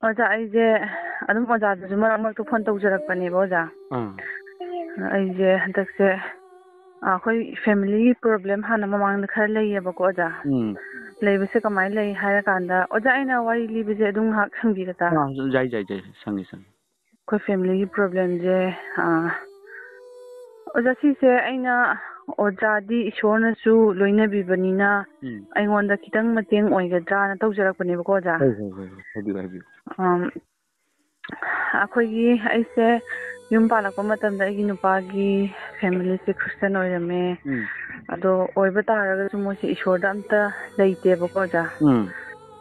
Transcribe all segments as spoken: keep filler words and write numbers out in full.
ꯑꯣꯖꯥ, ꯑꯩꯁꯦ ꯑꯗꯨꯝ ꯑꯣꯖꯥꯗꯁꯨ ꯃꯔꯛ ꯃꯔꯛꯇ ꯐꯣꯟ ꯇꯧꯖꯔꯛꯄꯅꯦꯕ, ꯑꯣꯖꯥ꯫ ꯑꯥ꯫ ꯑꯩꯁꯦ ꯍꯟꯗꯛꯁꯦ, ꯑ, ꯑꯩꯈꯣꯏ ꯐꯦꯃꯤꯂꯤꯒꯤ ꯄ꯭ꯔꯣꯕ꯭ꯂꯦꯝ ꯍꯥꯟꯅ ꯃꯃꯥꯡꯗ ꯈꯔ ꯂꯩꯌꯦꯕꯀꯣ, ꯑꯣꯖꯥ꯫ ꯎꯝ꯫ ꯂꯩꯕꯁꯦ ꯀꯃꯥꯏꯅ ꯂꯩ ꯍꯥꯏꯔꯀꯥꯟꯗ, ꯑꯣꯖꯥ, ꯑꯩꯅ ꯋꯥꯔꯤ ꯂꯤꯕꯁꯦ ꯑꯗꯨꯝ ꯉꯥꯏꯍꯥꯛ ꯁꯪꯕꯤꯒꯗ꯭ꯔꯥ? ꯑꯥ, ꯌꯥꯏ, ꯌꯥꯏ, ꯌꯥꯏ, ꯁꯪꯉꯤ, ꯁꯪꯉꯤ꯫ ꯑꯩꯈꯣꯏ ꯐꯦꯃꯤꯂꯤꯒꯤ ꯄ꯭ꯔꯣꯕ꯭ꯂꯦꯝꯁꯦ, ꯑꯥ, ꯑꯣꯖꯥ, ꯁꯤꯁꯦ ꯑꯩꯅ, ꯑꯣꯖꯥꯗꯤ ꯏꯁꯣꯔꯅꯁꯨ ꯂꯣꯏꯅꯕꯤꯕꯅꯤꯅ, ꯎꯝ꯫ ꯑꯩꯉꯣꯟꯗ ꯈꯤꯇꯪ ꯃꯇꯦꯡ ꯑꯣꯏꯒꯗ꯭ꯔꯥꯅ ꯇꯧꯖꯔꯛꯄꯅꯦꯕꯀꯣ, ꯑꯣꯖꯥ꯫ ꯍꯣꯏ, ꯍꯣꯏ, ꯍꯣꯏ, ꯍꯣꯏ꯫ ꯍꯥꯏꯕꯤꯌꯨ, ꯍꯥꯏꯕꯤꯌꯨ꯫ ꯑꯝ, ꯑꯩꯈꯣꯏꯒꯤ, ꯑꯩꯁꯦ ꯌꯨꯝ ꯄꯥꯜꯂꯛꯄ ꯃꯇꯝꯗ ꯑꯩꯒꯤ ꯅꯨꯄꯥꯒꯤ ꯐꯦꯃꯤꯂꯤꯁꯦ ꯈ꯭ꯔꯤꯁꯇꯤꯌꯥꯟ ꯑꯣꯏꯔꯝꯃꯦ꯫ ꯎꯝ꯫ ꯑꯗꯣ ꯑꯣꯏꯕ ꯇꯥꯔꯒꯁꯨ ꯃꯣꯏꯁꯦ ꯏꯁꯣꯔꯗ ꯑꯝꯇ ꯂꯩꯇꯦꯕꯀꯣ, ꯑꯣꯖꯥ꯫ ꯎꯝ꯫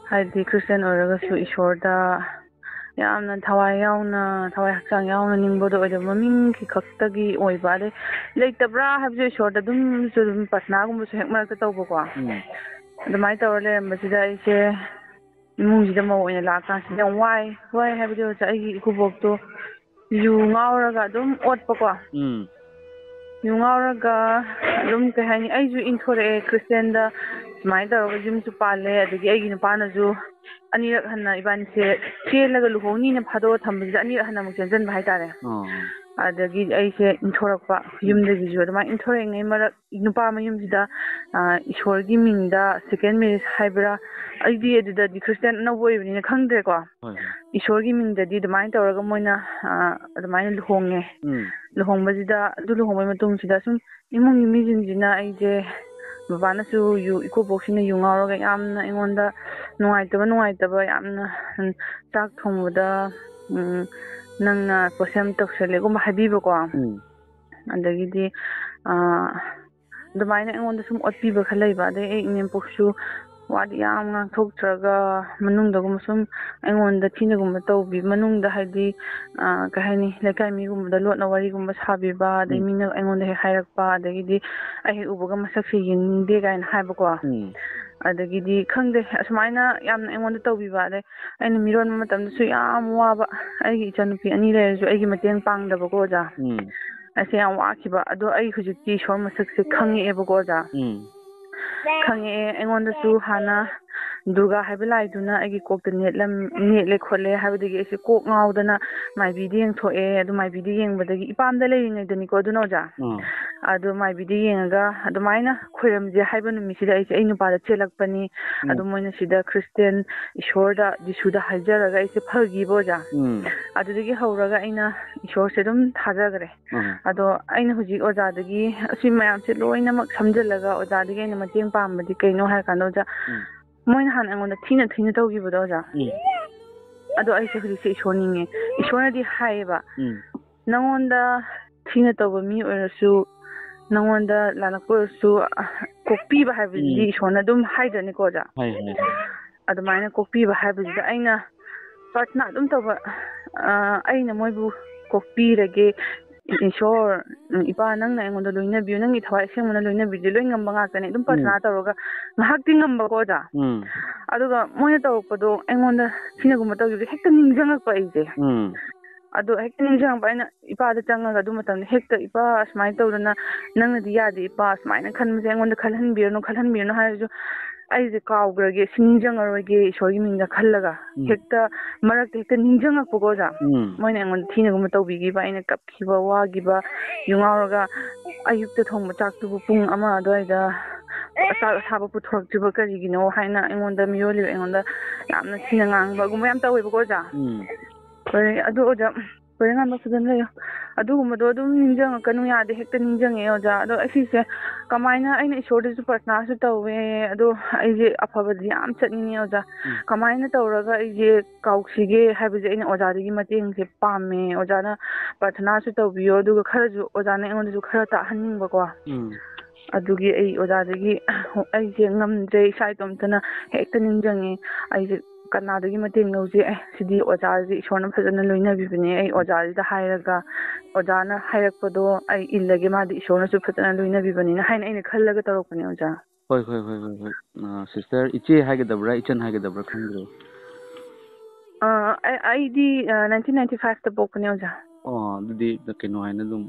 ꯍꯥꯏꯗꯤ ꯈ꯭ꯔꯤꯁꯇꯤꯌꯥꯟ ꯑꯣꯏꯔꯒꯁꯨ ꯏꯁꯣꯔꯗ ꯌꯥꯝꯅ ꯊꯋꯥꯏ ꯌꯥꯎꯅ, ꯊꯋꯥꯏ ꯍꯛꯆꯥꯡ ꯌꯥꯎꯅ ꯅꯤꯡꯕꯗꯣ ꯑꯣꯏꯗꯕ, ꯃꯃꯤꯡꯒꯤ ꯈꯛꯇꯒꯤ ꯑꯣꯏꯕ꯫ ꯑꯗꯩ ꯂꯩꯇꯕ꯭ꯔꯥ ꯍꯥꯏꯕꯁꯨ ꯏꯁꯣꯔꯗ ꯑꯗꯨꯝꯁꯨ ꯑꯗꯨꯝ ꯄ꯭ꯔꯊꯅꯥꯒꯨꯝꯕꯁꯨ ꯍꯦꯛ ꯃꯔꯛꯇ ꯇꯧꯕꯀꯣ꯫ ꯎꯝ꯫ ꯑꯗꯨꯃꯥꯏꯅ ꯇꯧꯔ ꯂꯩꯔꯝꯕꯁꯤꯗ ꯑꯩꯁꯦ ꯏꯃꯨꯡꯁꯤꯗ ꯃꯧ ꯑꯣꯏꯅ ꯂꯥꯛꯑꯀꯥꯟꯁꯤꯗ ꯌꯥꯝ ꯋꯥꯏ꯫ ꯋꯥꯏ ꯍꯥꯏꯕꯗꯤ ꯑꯣꯖꯥ, ꯑꯩꯒꯤ ꯏꯀꯨꯕꯣꯛꯇꯣ ꯌꯨ ꯉꯥꯎꯔꯒ ꯑꯗꯨꯝ ꯑꯣꯠꯄꯀꯣ꯫ ꯎꯝ꯫ ꯌꯨ ꯉꯥꯎꯔꯒ ꯑꯗꯨꯝ, ꯀꯩ ꯍꯥꯏꯅꯤ, ꯑꯩꯁꯨ ꯏꯟꯊꯣꯔꯛꯑꯦ ꯈ꯭ꯔꯤꯁꯇꯦꯟꯗ, ꯁꯨꯃꯥꯏꯅ ꯇꯧꯔꯒ ꯌꯨꯝꯁꯨ ꯄꯥꯜꯂꯦ, ꯑꯗꯒꯤ ꯑꯩꯒꯤ ꯅꯨꯄꯥꯅꯁꯨ ꯑꯅꯤꯔꯛ ꯍꯟꯅ ꯏꯕꯥꯅꯤꯁꯦ ꯆꯦꯜꯂꯒ ꯂꯨꯍꯣꯡꯅꯤꯅ ꯐꯥꯗꯣꯛꯑ ꯊꯝꯕꯁꯤꯗ ꯑꯅꯤꯔꯛ ꯍꯟꯅ ꯑꯃꯨꯛ ꯆꯦꯟꯁꯤꯟꯕ ꯍꯥꯏꯇꯥꯔꯦ꯫ ꯑꯣ꯫ ꯑꯗꯒꯤ ꯑꯩꯁꯦ ꯏꯟꯊꯣꯔꯛꯄ, ꯎꯝ꯫ ꯌꯨꯝꯗꯒꯤꯁꯨ ꯑꯗꯨꯃꯥꯏꯅ ꯏꯟꯊꯣꯔꯛꯏꯉꯩ ꯃꯔꯛ ꯅꯨꯄꯥ ꯃꯌꯨꯝꯁꯤꯗ, ꯑ, ꯏꯁꯣꯔꯒꯤ ꯃꯤꯡꯗ ꯁꯦꯀꯦꯟ ꯃꯦꯔꯤꯖ ꯍꯥꯏꯕ꯭ꯔꯥ, ꯑꯩꯗꯤ ꯑꯗꯨꯗꯗꯤ ꯈ꯭ꯔꯤꯁꯇꯦꯟ ꯑꯅꯧꯕ ꯑꯣꯏꯕꯅꯤꯅ ꯈꯪꯗ꯭ꯔꯦꯀꯣ꯫ ꯍꯣꯏ, ꯍꯣꯏ꯫ ꯏꯁꯣꯔꯒꯤ ꯃꯤꯡꯗꯗꯤ ꯑꯗꯨꯃꯥꯏꯅ ꯇꯧꯔꯒ ꯃꯣꯏꯅ, ꯑ, ꯑꯗꯨꯃꯥꯏꯅ ꯂꯨꯍꯣꯡꯉꯦ꯫ ꯎꯝ꯫ ꯂꯨꯍꯣꯡꯕꯁꯤꯗ, ꯑꯗꯨ ꯂꯨꯍꯣꯡꯕꯩ ꯃꯇꯨꯡꯁꯤꯗ ꯁꯨꯝ ꯏꯃꯨꯡꯒꯤ ꯃꯤꯁꯤꯡꯁꯤꯅ ꯑꯩꯁꯦ, ꯕꯕꯥꯅꯁꯨ ꯌꯨ, ꯏꯀꯨꯕꯣꯛꯁꯤꯅ ꯌꯨ ꯉꯥꯎꯔꯒ ꯌꯥꯝꯅ ꯑꯩꯉꯣꯟꯗ ꯅꯨꯡꯉꯥꯏꯇꯕ, ꯅꯨꯡꯉꯥꯏꯇꯕ ꯌꯥꯝꯅ, ꯎꯝ, ꯆꯥꯛ ꯊꯣꯡꯕꯗ, ꯎꯝ, ꯅꯪꯅ ꯄꯣꯠꯁꯦꯝ ꯇꯧꯁꯜꯂꯦꯒꯨꯝꯕ ꯍꯥꯏꯕꯤꯕꯀꯣ꯫ ꯎꯝ꯫ ꯑꯗꯒꯤꯗꯤ, ꯑ, ꯑꯗꯨꯃꯥꯏꯅ ꯑꯩꯉꯣꯟꯗ ꯁꯨꯝ ꯑꯣꯠꯄꯤꯕ ꯈꯔ ꯂꯩꯕ꯫ ꯑꯗꯩ ꯑꯩ ꯏꯅꯦꯝꯄꯣꯛꯁꯨ ꯋꯥꯗꯤ ꯌꯥꯝ ꯉꯥꯡꯊꯣꯛꯇ꯭ꯔꯒ ꯃꯅꯨꯡꯗꯒꯨꯝꯕ ꯁꯨꯝ ꯑꯩꯉꯣꯟꯗ ꯊꯤꯅꯒꯨꯝꯕ ꯇꯧꯕꯤ-, ꯃꯅꯨꯡꯗ ꯍꯥꯏꯗꯤ, ꯑ, ꯀꯩ ꯍꯥꯏꯅꯤ, ꯂꯩꯀꯥꯏ ꯃꯤꯒꯨꯝꯕꯗ ꯂꯣꯠꯅ ꯋꯥꯔꯤꯒꯨꯝꯕ ꯁꯥꯕꯤꯕ, ꯑꯗꯩ ꯎꯝ꯫ ꯃꯤꯅ ꯑꯩꯉꯣꯟꯗ ꯍꯦꯛ ꯍꯥꯏꯔꯛꯄ, ꯑꯗꯒꯤꯗꯤ ꯑꯩ ꯍꯦꯛ ꯎꯕꯒ ꯃꯁꯛꯁꯦ ꯌꯦꯡꯅꯤꯡꯗꯦ ꯀꯥꯏꯅ ꯍꯥꯏꯕꯀꯣ꯫ ꯎꯝ꯫ ꯑꯗꯒꯤꯗꯤ ꯈꯪꯗꯦ, ꯑꯁꯨꯃꯥꯏꯅ ꯌꯥꯝꯅ ꯑꯩꯉꯣꯟꯗ ꯇꯧꯕꯤꯕ꯫ ꯑꯗꯩ ꯑꯩꯅ ꯃꯤꯔꯣꯟꯕ ꯃꯇꯝꯗꯁꯨ ꯌꯥꯝ ꯋꯥꯕ, ꯑꯩꯒꯤ ꯏꯆꯟꯅꯨꯄꯤ ꯑꯅꯤ ꯂꯩꯔꯁꯨ ꯑꯩꯒꯤ ꯃꯇꯦꯡ ꯄꯥꯡꯗꯕꯀꯣ, ꯑꯣꯖꯥ꯫ ꯎꯝ꯫ ꯑꯩꯁꯦ ꯌꯥꯝ ꯋꯥꯈꯤꯕ꯫ ꯑꯗꯣ ꯑꯩ ꯍꯧꯖꯤꯛꯇꯤ ꯏꯁꯣꯔ ꯃꯁꯛꯁꯦ ꯈꯪꯉꯛꯑꯦꯕꯀꯣ, ꯑꯣꯖꯥ꯫ ꯎꯝ꯫ ꯈꯪꯉꯛꯑꯦ꯫ ꯑꯩꯉꯣꯟꯗꯁꯨ ꯍꯥꯟꯅ ꯗꯨꯔꯒꯥ ꯍꯥꯏꯕ ꯂꯥꯏꯗꯨꯅ ꯑꯩꯒꯤ ꯀꯣꯛꯇ ꯅꯦꯠꯂꯝ-, ꯅꯦꯠꯂꯦ ꯈꯣꯠꯂꯦ ꯍꯥꯏꯕꯗꯒꯤ ꯑꯩꯁꯦ ꯀꯣꯛ ꯉꯥꯎꯗꯅ ꯃꯥꯏꯕꯤꯗ ꯌꯦꯡꯊꯣꯛꯑꯦ꯫ ꯑꯗꯨ ꯃꯥꯏꯕꯤꯗ ꯌꯦꯡꯕꯗꯒꯤ ꯏꯄꯥꯝꯗ ꯂꯩꯔꯤꯉꯩꯗꯅꯤꯀꯣ ꯑꯗꯨꯅ ꯑꯣꯖꯥ꯫ ꯎꯝ꯫ ꯑꯗꯣ ꯃꯥꯏꯕꯤꯗ ꯌꯦꯡꯉꯒ ꯑꯗꯨꯃꯥꯏꯅ ꯈꯣꯏꯔꯝꯁꯦ ꯍꯥꯏꯕ ꯅꯨꯃꯤꯠꯁꯤꯗ ꯑꯩꯁꯦ ꯑꯩ ꯅꯨꯄꯥꯗ ꯆꯦꯜꯂꯛꯄꯅꯤ꯫ ꯎꯝ꯫ ꯑꯗꯨ ꯃꯣꯏꯅ ꯁꯤꯗ ꯈ꯭ꯔꯤꯁꯇꯦꯟ ꯏꯁꯣꯔꯗ ꯖꯤꯁꯨꯗ ꯍꯥꯏꯖꯔꯒ ꯑꯩꯁꯦ ꯐꯈꯤꯕ ꯑꯣꯖꯥ꯫ ꯎꯝ꯫ ꯑꯗꯨꯗꯒꯤ ꯍꯧꯔꯒ ꯑꯩꯅ ꯏꯁꯣꯔꯁꯦ ꯑꯗꯨꯝ ꯊꯥꯖꯈ꯭ꯔꯦ꯫ ꯎꯝ꯫ ꯑꯗꯣ ꯑꯩꯅ ꯍꯧꯖꯤꯛ ꯑꯣꯖꯥꯗꯒꯤ ꯑꯁꯤ ꯃꯌꯥꯝꯁꯦ ꯂꯣꯏꯅꯃꯛ ꯁꯝꯖꯤꯜꯂꯒ ꯑꯣꯖꯥꯗꯒꯤ ꯑꯩꯅ ꯃꯇꯦꯡ ꯄꯥꯝꯕꯗꯤ ꯀꯩꯅꯣ ꯍꯥꯏꯔ ꯀꯥꯟꯗ ꯑꯣꯖꯥ, ꯎꯝ꯫ ꯃꯣꯏꯅ ꯍꯥꯟꯅ ꯑꯩꯉꯣꯟꯗ ꯊꯤꯅ ꯊꯤꯅ ꯇꯧꯈꯤꯕꯗꯣ ꯑꯣꯖꯥ꯫ ꯎꯝ꯫ ꯑꯗꯣ ꯑꯩꯁꯦ ꯍꯧꯖꯤꯛꯁꯦ ꯏꯁꯣꯔ ꯅꯤꯡꯉꯦ꯫ ꯏꯁꯣꯔꯅꯗꯤ ꯍꯥꯏꯌꯦꯕ, ꯎꯝ꯫ "ꯅꯉꯣꯟꯗ ꯊꯤꯅ ꯇꯧꯕ ꯃꯤ ꯑꯣꯏꯔꯁꯨ, ꯅꯉꯣꯟꯗ ꯂꯥꯜꯂꯛꯄ ꯑꯣꯏꯔꯁꯨ, ꯑ, ꯀꯣꯛꯄꯤꯕ ꯍꯥꯏꯕꯁꯤꯗꯤ ꯎꯝ꯫ ꯏꯁꯣꯔꯅ ꯑꯗꯨꯝ ꯍꯥꯏꯗ꯭ꯔꯅꯤꯀꯣ ꯑꯣꯖꯥ?" ꯍꯥꯏ, ꯍꯥꯏ, ꯍꯥꯏ꯫ ꯑꯗꯨꯃꯥꯏꯅ ꯀꯣꯛꯄꯤꯕ ꯍꯥꯏꯕꯁꯤꯗ ꯑꯩꯅ ꯄ꯭ꯔꯊꯅꯥ ꯑꯗꯨꯝ ꯇꯧꯕ, ꯑ, ꯑꯩꯅ ꯃꯣꯏꯕꯨ ꯀꯣꯛꯄꯤꯔꯒꯦ, "ꯏꯁꯣꯔ, ꯎꯝ, ꯏꯄꯥ, ꯅꯪꯅ ꯑꯩꯉꯣꯟꯗ ꯂꯣꯏꯅꯕꯤꯌꯨ, ꯅꯪꯒꯤ ꯊꯋꯥꯏ ꯑꯁꯦꯡꯕꯅ ꯂꯣꯏꯅꯕꯤꯌꯨ", ꯂꯣꯏ ꯉꯝꯕ ꯉꯥꯛꯇꯅꯦ꯫ ꯑꯗꯨꯝ ꯎꯝ꯫ ꯄ꯭ꯔꯊꯅꯥ ꯇꯧꯔꯒ ꯉꯥꯏꯍꯥꯛꯇꯤ ꯉꯝꯕꯀꯣ ꯑꯣꯖꯥ꯫ ꯎꯝ꯫ ꯑꯗꯨꯒ ꯃꯣꯏꯅ ꯇꯧꯔꯛꯄꯗꯣ ꯑꯩꯉꯣꯟꯗ ꯊꯤꯅꯒꯨꯝꯕ ꯇꯧꯈꯤꯕꯗꯣ ꯍꯦꯛꯇ ꯅꯤꯡꯁꯤꯡꯉꯛꯄ ꯑꯩꯁꯦ꯫ ꯎꯝ꯫ ꯑꯗꯣ ꯍꯦꯛꯇ ꯅꯤꯡꯁꯤꯡꯉꯛꯄ, ꯑꯩꯅ ꯏꯄꯥꯗ ꯆꯪꯉꯒ ꯑꯗꯨ ꯃꯇꯝꯗ ꯍꯦꯛꯇ, "ꯏꯄꯥ, ꯑꯁꯨꯃꯥꯏꯅ ꯇꯧꯗꯅ ꯅꯪꯅꯗꯤ ꯌꯥꯗꯦ ꯏꯄꯥ, ꯑꯁꯨꯃꯥꯏꯅ ꯈꯟꯕꯁꯦ ꯑꯩꯉꯣꯟꯗ ꯈꯜꯍꯟꯕꯤꯔꯅꯨ, ꯈꯜꯍꯟꯕꯤꯔꯅꯨ" ꯍꯥꯏꯔꯁꯨ ꯑꯩꯁꯦ ꯀꯥꯎꯈ꯭ꯔꯒꯦ, ꯁꯤ ꯅꯤꯡꯁꯤꯡꯉꯔꯣꯏꯒꯦ ꯏꯁꯣꯔꯒꯤ ꯃꯤꯡꯗ ꯈꯜꯂꯒ ꯎꯝ꯫ ꯍꯦꯛꯇ ꯃꯔꯛꯇ ꯍꯦꯛꯇ ꯅꯤꯡꯁꯤꯡꯉꯛꯄꯀꯣ ꯑꯣꯖꯥ꯫ ꯎꯝ꯫ ꯃꯣꯏꯅ ꯑꯩꯉꯣꯟꯗ ꯊꯤꯅꯒꯨꯝꯕ ꯇꯧꯕꯤꯈꯤꯕ, ꯑꯩꯅ ꯀꯞꯈꯤꯕ, ꯋꯥꯈꯤꯕ, ꯌꯨ ꯉꯥꯎꯔꯒ ꯑꯌꯨꯛꯇ ꯊꯣꯡꯕ ꯆꯥꯛꯇꯨꯕꯨ ꯄꯨꯡ ꯑꯃ ꯑꯗꯨꯋꯥꯏꯗ ꯑꯆꯥꯛ ꯑꯁꯥꯕ ꯄꯨꯊꯣꯔꯛꯇ꯭ꯔꯤꯕ ꯀꯔꯤꯒꯤꯅꯣ ꯍꯥꯏꯅ ꯑꯩꯉꯣꯟꯗ ꯃꯤꯔꯣꯜꯂꯤꯕ ꯑꯩꯉꯣꯟꯗ ꯌꯥꯝꯅ ꯊꯤꯅ ꯉꯥꯡꯕꯒꯨꯝꯕ ꯌꯥꯝ ꯇꯧꯋꯦꯕꯀꯣ ꯑꯣꯖꯥ꯫ ꯎꯝ꯫ ꯍꯣꯏ, ꯑꯗꯨ ꯑꯣꯖꯥ, ꯍꯣꯔꯦꯟ ꯉꯥꯟꯕ ꯐꯖꯅ ꯂꯩꯌꯣ꯫ ꯑꯗꯨꯒꯨꯝꯕꯗꯣ ꯑꯗꯨꯝ ꯅꯤꯡꯁꯤꯡꯉꯛꯀꯅꯨ ꯌꯥꯗꯦ, ꯍꯦꯛꯇ ꯅꯤꯡꯁꯤꯡꯉꯛꯑꯦ ꯑꯣꯖꯥ꯫ ꯑꯗꯣ ꯑꯩ ꯁꯤꯁꯦ ꯀꯃꯥꯏꯅ, ꯑꯩꯅ ꯏꯁꯣꯔꯗꯁꯨ ꯄ꯭ꯔꯊꯅꯥꯁꯨ ꯇꯧꯋꯦ, ꯑꯗꯣ ꯑꯩꯁꯦ ꯑꯐꯕꯗꯤ ꯌꯥꯝ ꯆꯠꯅꯤꯡꯉꯦ ꯑꯣꯖꯥ꯫ ꯎꯝ꯫ ꯀꯃꯥꯏꯅ ꯇꯧꯔꯒ ꯑꯩꯁꯦ ꯀꯥꯎꯁꯤꯒꯦ ꯍꯥꯏꯕꯁꯦ ꯑꯩꯅ ꯑꯣꯖꯥꯗꯒꯤ ꯃꯇꯦꯡꯁꯦ ꯄꯥꯝꯃꯦ꯫ ꯑꯣꯖꯥꯅ ꯄ꯭ꯔꯊꯅꯥꯁꯨ ꯇꯧꯕꯤꯌꯣ, ꯑꯗꯨꯒ ꯈꯔꯁꯨ ꯑꯣꯖꯥꯅ ꯑꯩꯉꯣꯟꯗꯁꯨ ꯈꯔ ꯇꯥꯛꯍꯟꯅꯤꯡꯕꯀꯣ꯫ ꯎꯝ꯫ ꯑꯗꯨꯒꯤ ꯑꯩ ꯑꯣꯖꯥꯗꯒꯤ, ꯑꯩꯁꯦ ꯉꯝꯗ꯭ꯔꯦ, ꯏꯁꯥ ꯏꯇꯣꯝꯇꯅ ꯍꯦꯛꯇ ꯅꯤꯡꯁꯤꯡꯉꯦ꯫ ꯑꯩꯁꯦ ꯀꯅꯥꯗꯒꯤ ꯃꯇꯦꯡ ꯂꯧꯁꯤ? ꯑꯦ, ꯁꯤꯗꯤ ꯑꯣꯖꯥꯁꯦ ꯏꯁꯣꯔꯅ ꯐꯖꯅ ꯂꯣꯏꯅꯕꯤꯕꯅꯦ꯫ ꯑꯩ ꯑꯣꯖꯥꯁꯤꯗ ꯍꯥꯏꯔꯒ ꯑꯣꯖꯥꯅ ꯍꯥꯏꯔꯛꯄꯗꯣ ꯑꯩ ꯏꯜꯂꯒꯦ, ꯃꯥꯗꯤ ꯏꯁꯣꯔꯅꯁꯨ ꯐꯖꯅ ꯂꯣꯏꯅꯕꯤꯕꯅꯤꯅ ꯍꯥꯏꯅ ꯑꯩꯅ ꯈꯜꯂꯒ ꯇꯧꯔꯛꯄꯅꯦ ꯑꯣꯖꯥ꯫ ꯍꯣꯏ, ꯍꯣꯏ, ꯍꯣꯏ, ꯍꯣꯏ, ꯍꯣꯏ꯫ ꯑ, ꯁꯤꯁꯇꯔ, ꯏꯆꯦ ꯍꯥꯏꯒꯗꯕ꯭ꯔꯥ, ꯏꯆꯟ ꯍꯥꯏꯒꯗꯕ꯭ꯔꯥ ꯈꯪꯗ꯭ꯔꯦ꯫ ꯑ, ꯑꯩ, ꯑꯩꯗꯤ, ꯑ, ꯅꯥꯏꯟꯇꯤꯟ ꯅꯥꯏꯟꯇꯤ ꯐꯥꯏꯚꯇ ꯄꯣꯛꯄꯅꯦ ꯑꯣꯖꯥ꯫ ꯑꯣ, ꯑꯗꯨꯗꯤ ꯀꯩꯅꯣ ꯍꯥꯏꯅ ꯑꯗꯨꯝ,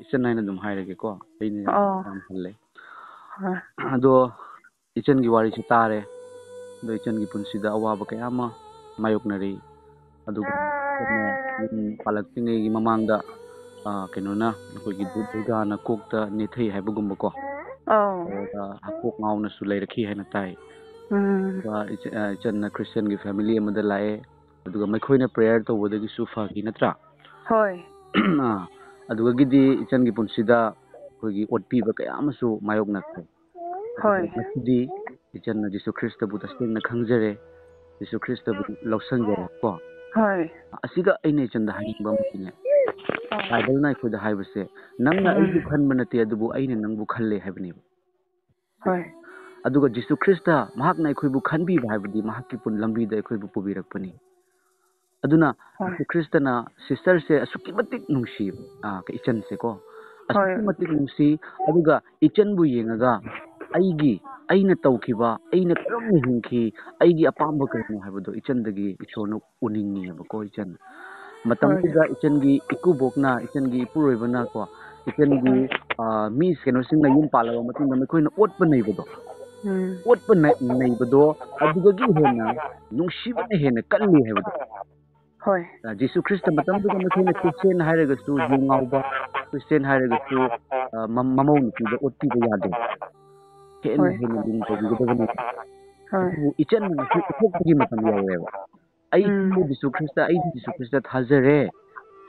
ꯏꯆꯟ ꯍꯥꯏꯅ ꯑꯗꯨꯝ ꯍꯥꯏꯔꯒꯦꯀꯣ꯫ ꯑꯩꯅ ꯌꯥꯝ ꯑꯣ꯫ ꯄꯥꯝꯍꯜꯂꯦ꯫ ꯍꯣꯏ꯫ ꯑꯗꯣ ꯏꯆꯟꯒꯤ ꯋꯥꯔꯤꯁꯨ ꯇꯥꯔꯦ꯫ ꯑꯗꯣ ꯏꯆꯟꯒꯤ ꯄꯨꯟꯁꯤꯗ ꯑꯋꯥꯕ ꯀꯌꯥ ꯑꯃ ꯃꯥꯌꯣꯛꯅꯔꯤ꯫ ꯑꯗꯨꯒ ꯏꯆꯟꯅ ꯌꯨꯝ ꯄꯥꯜꯂꯛꯇ꯭ꯔꯤꯉꯩꯒꯤ ꯃꯃꯥꯡꯗ, ꯑ, ꯀꯩꯅꯣꯅ, ꯑꯩꯈꯣꯏꯒꯤ ꯗꯨ-, ꯗꯨꯔꯒꯥꯅ ꯀꯣꯛꯇ ꯅꯦꯠꯊꯩ ꯍꯥꯏꯕꯒꯨꯝꯕꯀꯣ꯫ ꯑꯧ ꯑꯗꯨꯒ ꯀꯣꯛ ꯉꯥꯎꯅꯁꯨ ꯂꯩꯔꯛꯈꯤ ꯍꯥꯏꯅ ꯇꯥꯏ꯫ ꯎꯝ ꯑꯗꯨꯒ ꯏꯆ-, ꯑ, ꯏꯆꯟꯅ ꯈ꯭ꯔꯤꯁꯇꯤꯌꯟꯒꯤ ꯐꯦꯃꯤꯂꯤ ꯑꯃꯗ ꯂꯥꯛꯑꯦ꯫ ꯑꯗꯨꯒ ꯃꯈꯣꯏꯅ ꯄ꯭ꯔꯦꯌꯔ ꯇꯧꯕꯗꯒꯤꯁꯨ ꯐꯈꯤ ꯅꯠꯇ꯭ꯔꯥ? ꯍꯣꯏ ꯑꯥ, ꯑꯗꯨꯗꯒꯤꯗꯤ ꯏꯆꯟꯒꯤ ꯄꯨꯟꯁꯤꯗ ꯑꯩꯈꯣꯏꯒꯤ ꯑꯣꯠꯄꯤꯕ ꯀꯌꯥ ꯑꯃꯁꯨ ꯃꯥꯌꯣꯛꯅꯈ꯭ꯔꯦ꯫ ꯍꯣꯏ ꯉꯁꯤꯗꯤ ꯏꯆꯟꯅ ꯖꯤꯁꯨ ꯈ꯭ꯔꯤꯁꯇꯕꯨ ꯇꯁꯦꯡꯅ ꯈꯪꯖꯔꯦ, ꯖꯤꯁꯨ ꯈ꯭ꯔꯤꯁꯇꯕꯨ ꯂꯧꯁꯟꯖꯔꯦ ꯀꯣ꯫ ꯍꯣꯏ ꯑꯁꯤꯒ ꯑꯩꯅ ꯏꯆꯟꯗ ꯍꯥꯏꯅꯤꯡꯕ ꯑꯃꯗꯤꯅꯦ, ꯕꯥꯏꯕꯜꯅ ꯑꯩꯈꯣꯏꯗ ꯍꯥꯏꯕꯁꯦ, "ꯅꯪꯅ ꯑꯩꯕꯨ ꯈꯟꯕ ꯅꯠꯇꯦ, ꯑꯗꯨꯕꯨ ꯑꯩꯅ ꯅꯪꯕꯨ ꯈꯜꯂꯦ" ꯍꯥꯏꯕꯅꯦꯕ꯫ ꯍꯣꯏ ꯑꯗꯨꯒ ꯖꯤꯁꯨ ꯈ꯭ꯔꯤꯁꯇ ꯃꯍꯥꯛꯅ ꯑꯩꯈꯣꯏꯕꯨ ꯈꯟꯕꯤꯕ ꯍꯥꯏꯕꯗꯤ ꯃꯍꯥꯛꯀꯤ ꯄꯨꯟ ꯂꯝꯕꯤꯗ ꯑꯩꯈꯣꯏꯕꯨ ꯄꯨꯕꯤꯔꯛꯄꯅꯤ꯫ ꯑꯗꯨꯅ ꯍꯣꯏ ꯖꯤꯁꯨ ꯈ꯭ꯔꯤꯁꯇꯅ ꯁꯤꯁꯇꯔꯁꯦ ꯑꯁꯨꯛꯀꯤ ꯃꯇꯤꯛ ꯅꯨꯡꯁꯤ, ꯑꯥ, ꯏꯆꯟꯁꯦꯀꯣ, ꯑꯁꯨꯛꯀꯤ ꯍꯣꯏ ꯃꯇꯤꯛ ꯅꯨꯡꯁꯤ꯫ ꯑꯗꯨꯒ ꯏꯆꯟꯕꯨ ꯌꯦꯡꯉꯒ ꯑꯩꯒꯤ, ꯑꯩꯅ ꯇꯧꯈꯤꯕ, ꯑꯩꯅ ꯀꯔꯝꯅ ꯍꯤꯡꯈꯤ, ꯑꯩꯒꯤ ꯑꯄꯥꯝꯕ ꯀꯔꯤꯅꯣ ꯍꯥꯏꯕꯗꯣ ꯏꯆꯟꯗꯒꯤ ꯏꯁꯣꯔꯅ ꯎꯅꯤꯡꯉꯦꯕꯀꯣ꯫ ꯏꯆꯟ ꯃꯇꯝꯗꯨꯗ ꯏꯆꯟꯒꯤ ꯏꯀꯨꯕꯣꯛꯅ, ꯏꯆꯟꯒꯤ ꯏꯄꯨꯔꯣꯏꯕꯅ ꯀꯣ, ꯏꯆꯟꯒꯤ, ꯑꯥ, ꯃꯤ ꯀꯩꯅꯣꯁꯤꯡꯅ ꯌꯨꯝ ꯄꯥꯜꯂꯕ ꯃꯇꯨꯡꯗ ꯃꯈꯣꯏꯅ ꯑꯣꯠꯄ ꯅꯩꯕꯗꯣ, ꯎꯝ ꯑꯣꯠꯄ ꯅꯩ-, ꯅꯩꯕꯗꯣ ꯑꯗꯨꯗꯒꯤ ꯍꯦꯟꯅ ꯅꯨꯡꯁꯤꯕꯅ ꯍꯦꯟꯅ ꯀꯜꯂꯤ ꯍꯥꯏꯕꯗꯣ꯫ ꯍꯣꯏ ꯑ, ꯖꯤꯁꯨ ꯈ꯭ꯔꯤꯁꯇ ꯃꯇꯝꯗꯨꯗ ꯃꯈꯣꯏꯅ ꯈ꯭ꯔꯤꯁꯇꯤꯌꯟ ꯍꯥꯏꯔꯒꯁꯨ ꯌꯨ ꯉꯥꯎꯕ, ꯈ꯭ꯔꯤꯁꯇꯤꯌꯟ ꯍꯥꯏꯔꯒꯁꯨ, ꯑ, ꯃ-, ꯃꯃꯧ ꯅꯨꯄꯤꯗ ꯑꯣꯠꯄꯤꯕ ꯌꯥꯗꯦ꯫ ꯍꯦꯟꯅ ꯍꯣꯏ ꯍꯦꯟꯅ ꯂꯨꯅ ꯇꯧꯕꯤꯒꯗꯕꯅꯤ꯫ ꯍꯣꯏ ꯑꯗꯨꯕꯨ ꯏꯆꯟꯅ ꯉꯁꯤ ꯎꯠꯊꯣꯛꯄꯒꯤ ꯃꯇꯝ ꯌꯧꯔꯦꯕ꯫ "ꯑꯩ ꯎꯝ ꯖꯤꯁꯨ ꯈ꯭ꯔꯤꯁꯇ, ꯑꯩꯗꯤ ꯖꯤꯁꯨ ꯈ꯭ꯔꯤꯁꯇ ꯊꯥꯖꯔꯦ,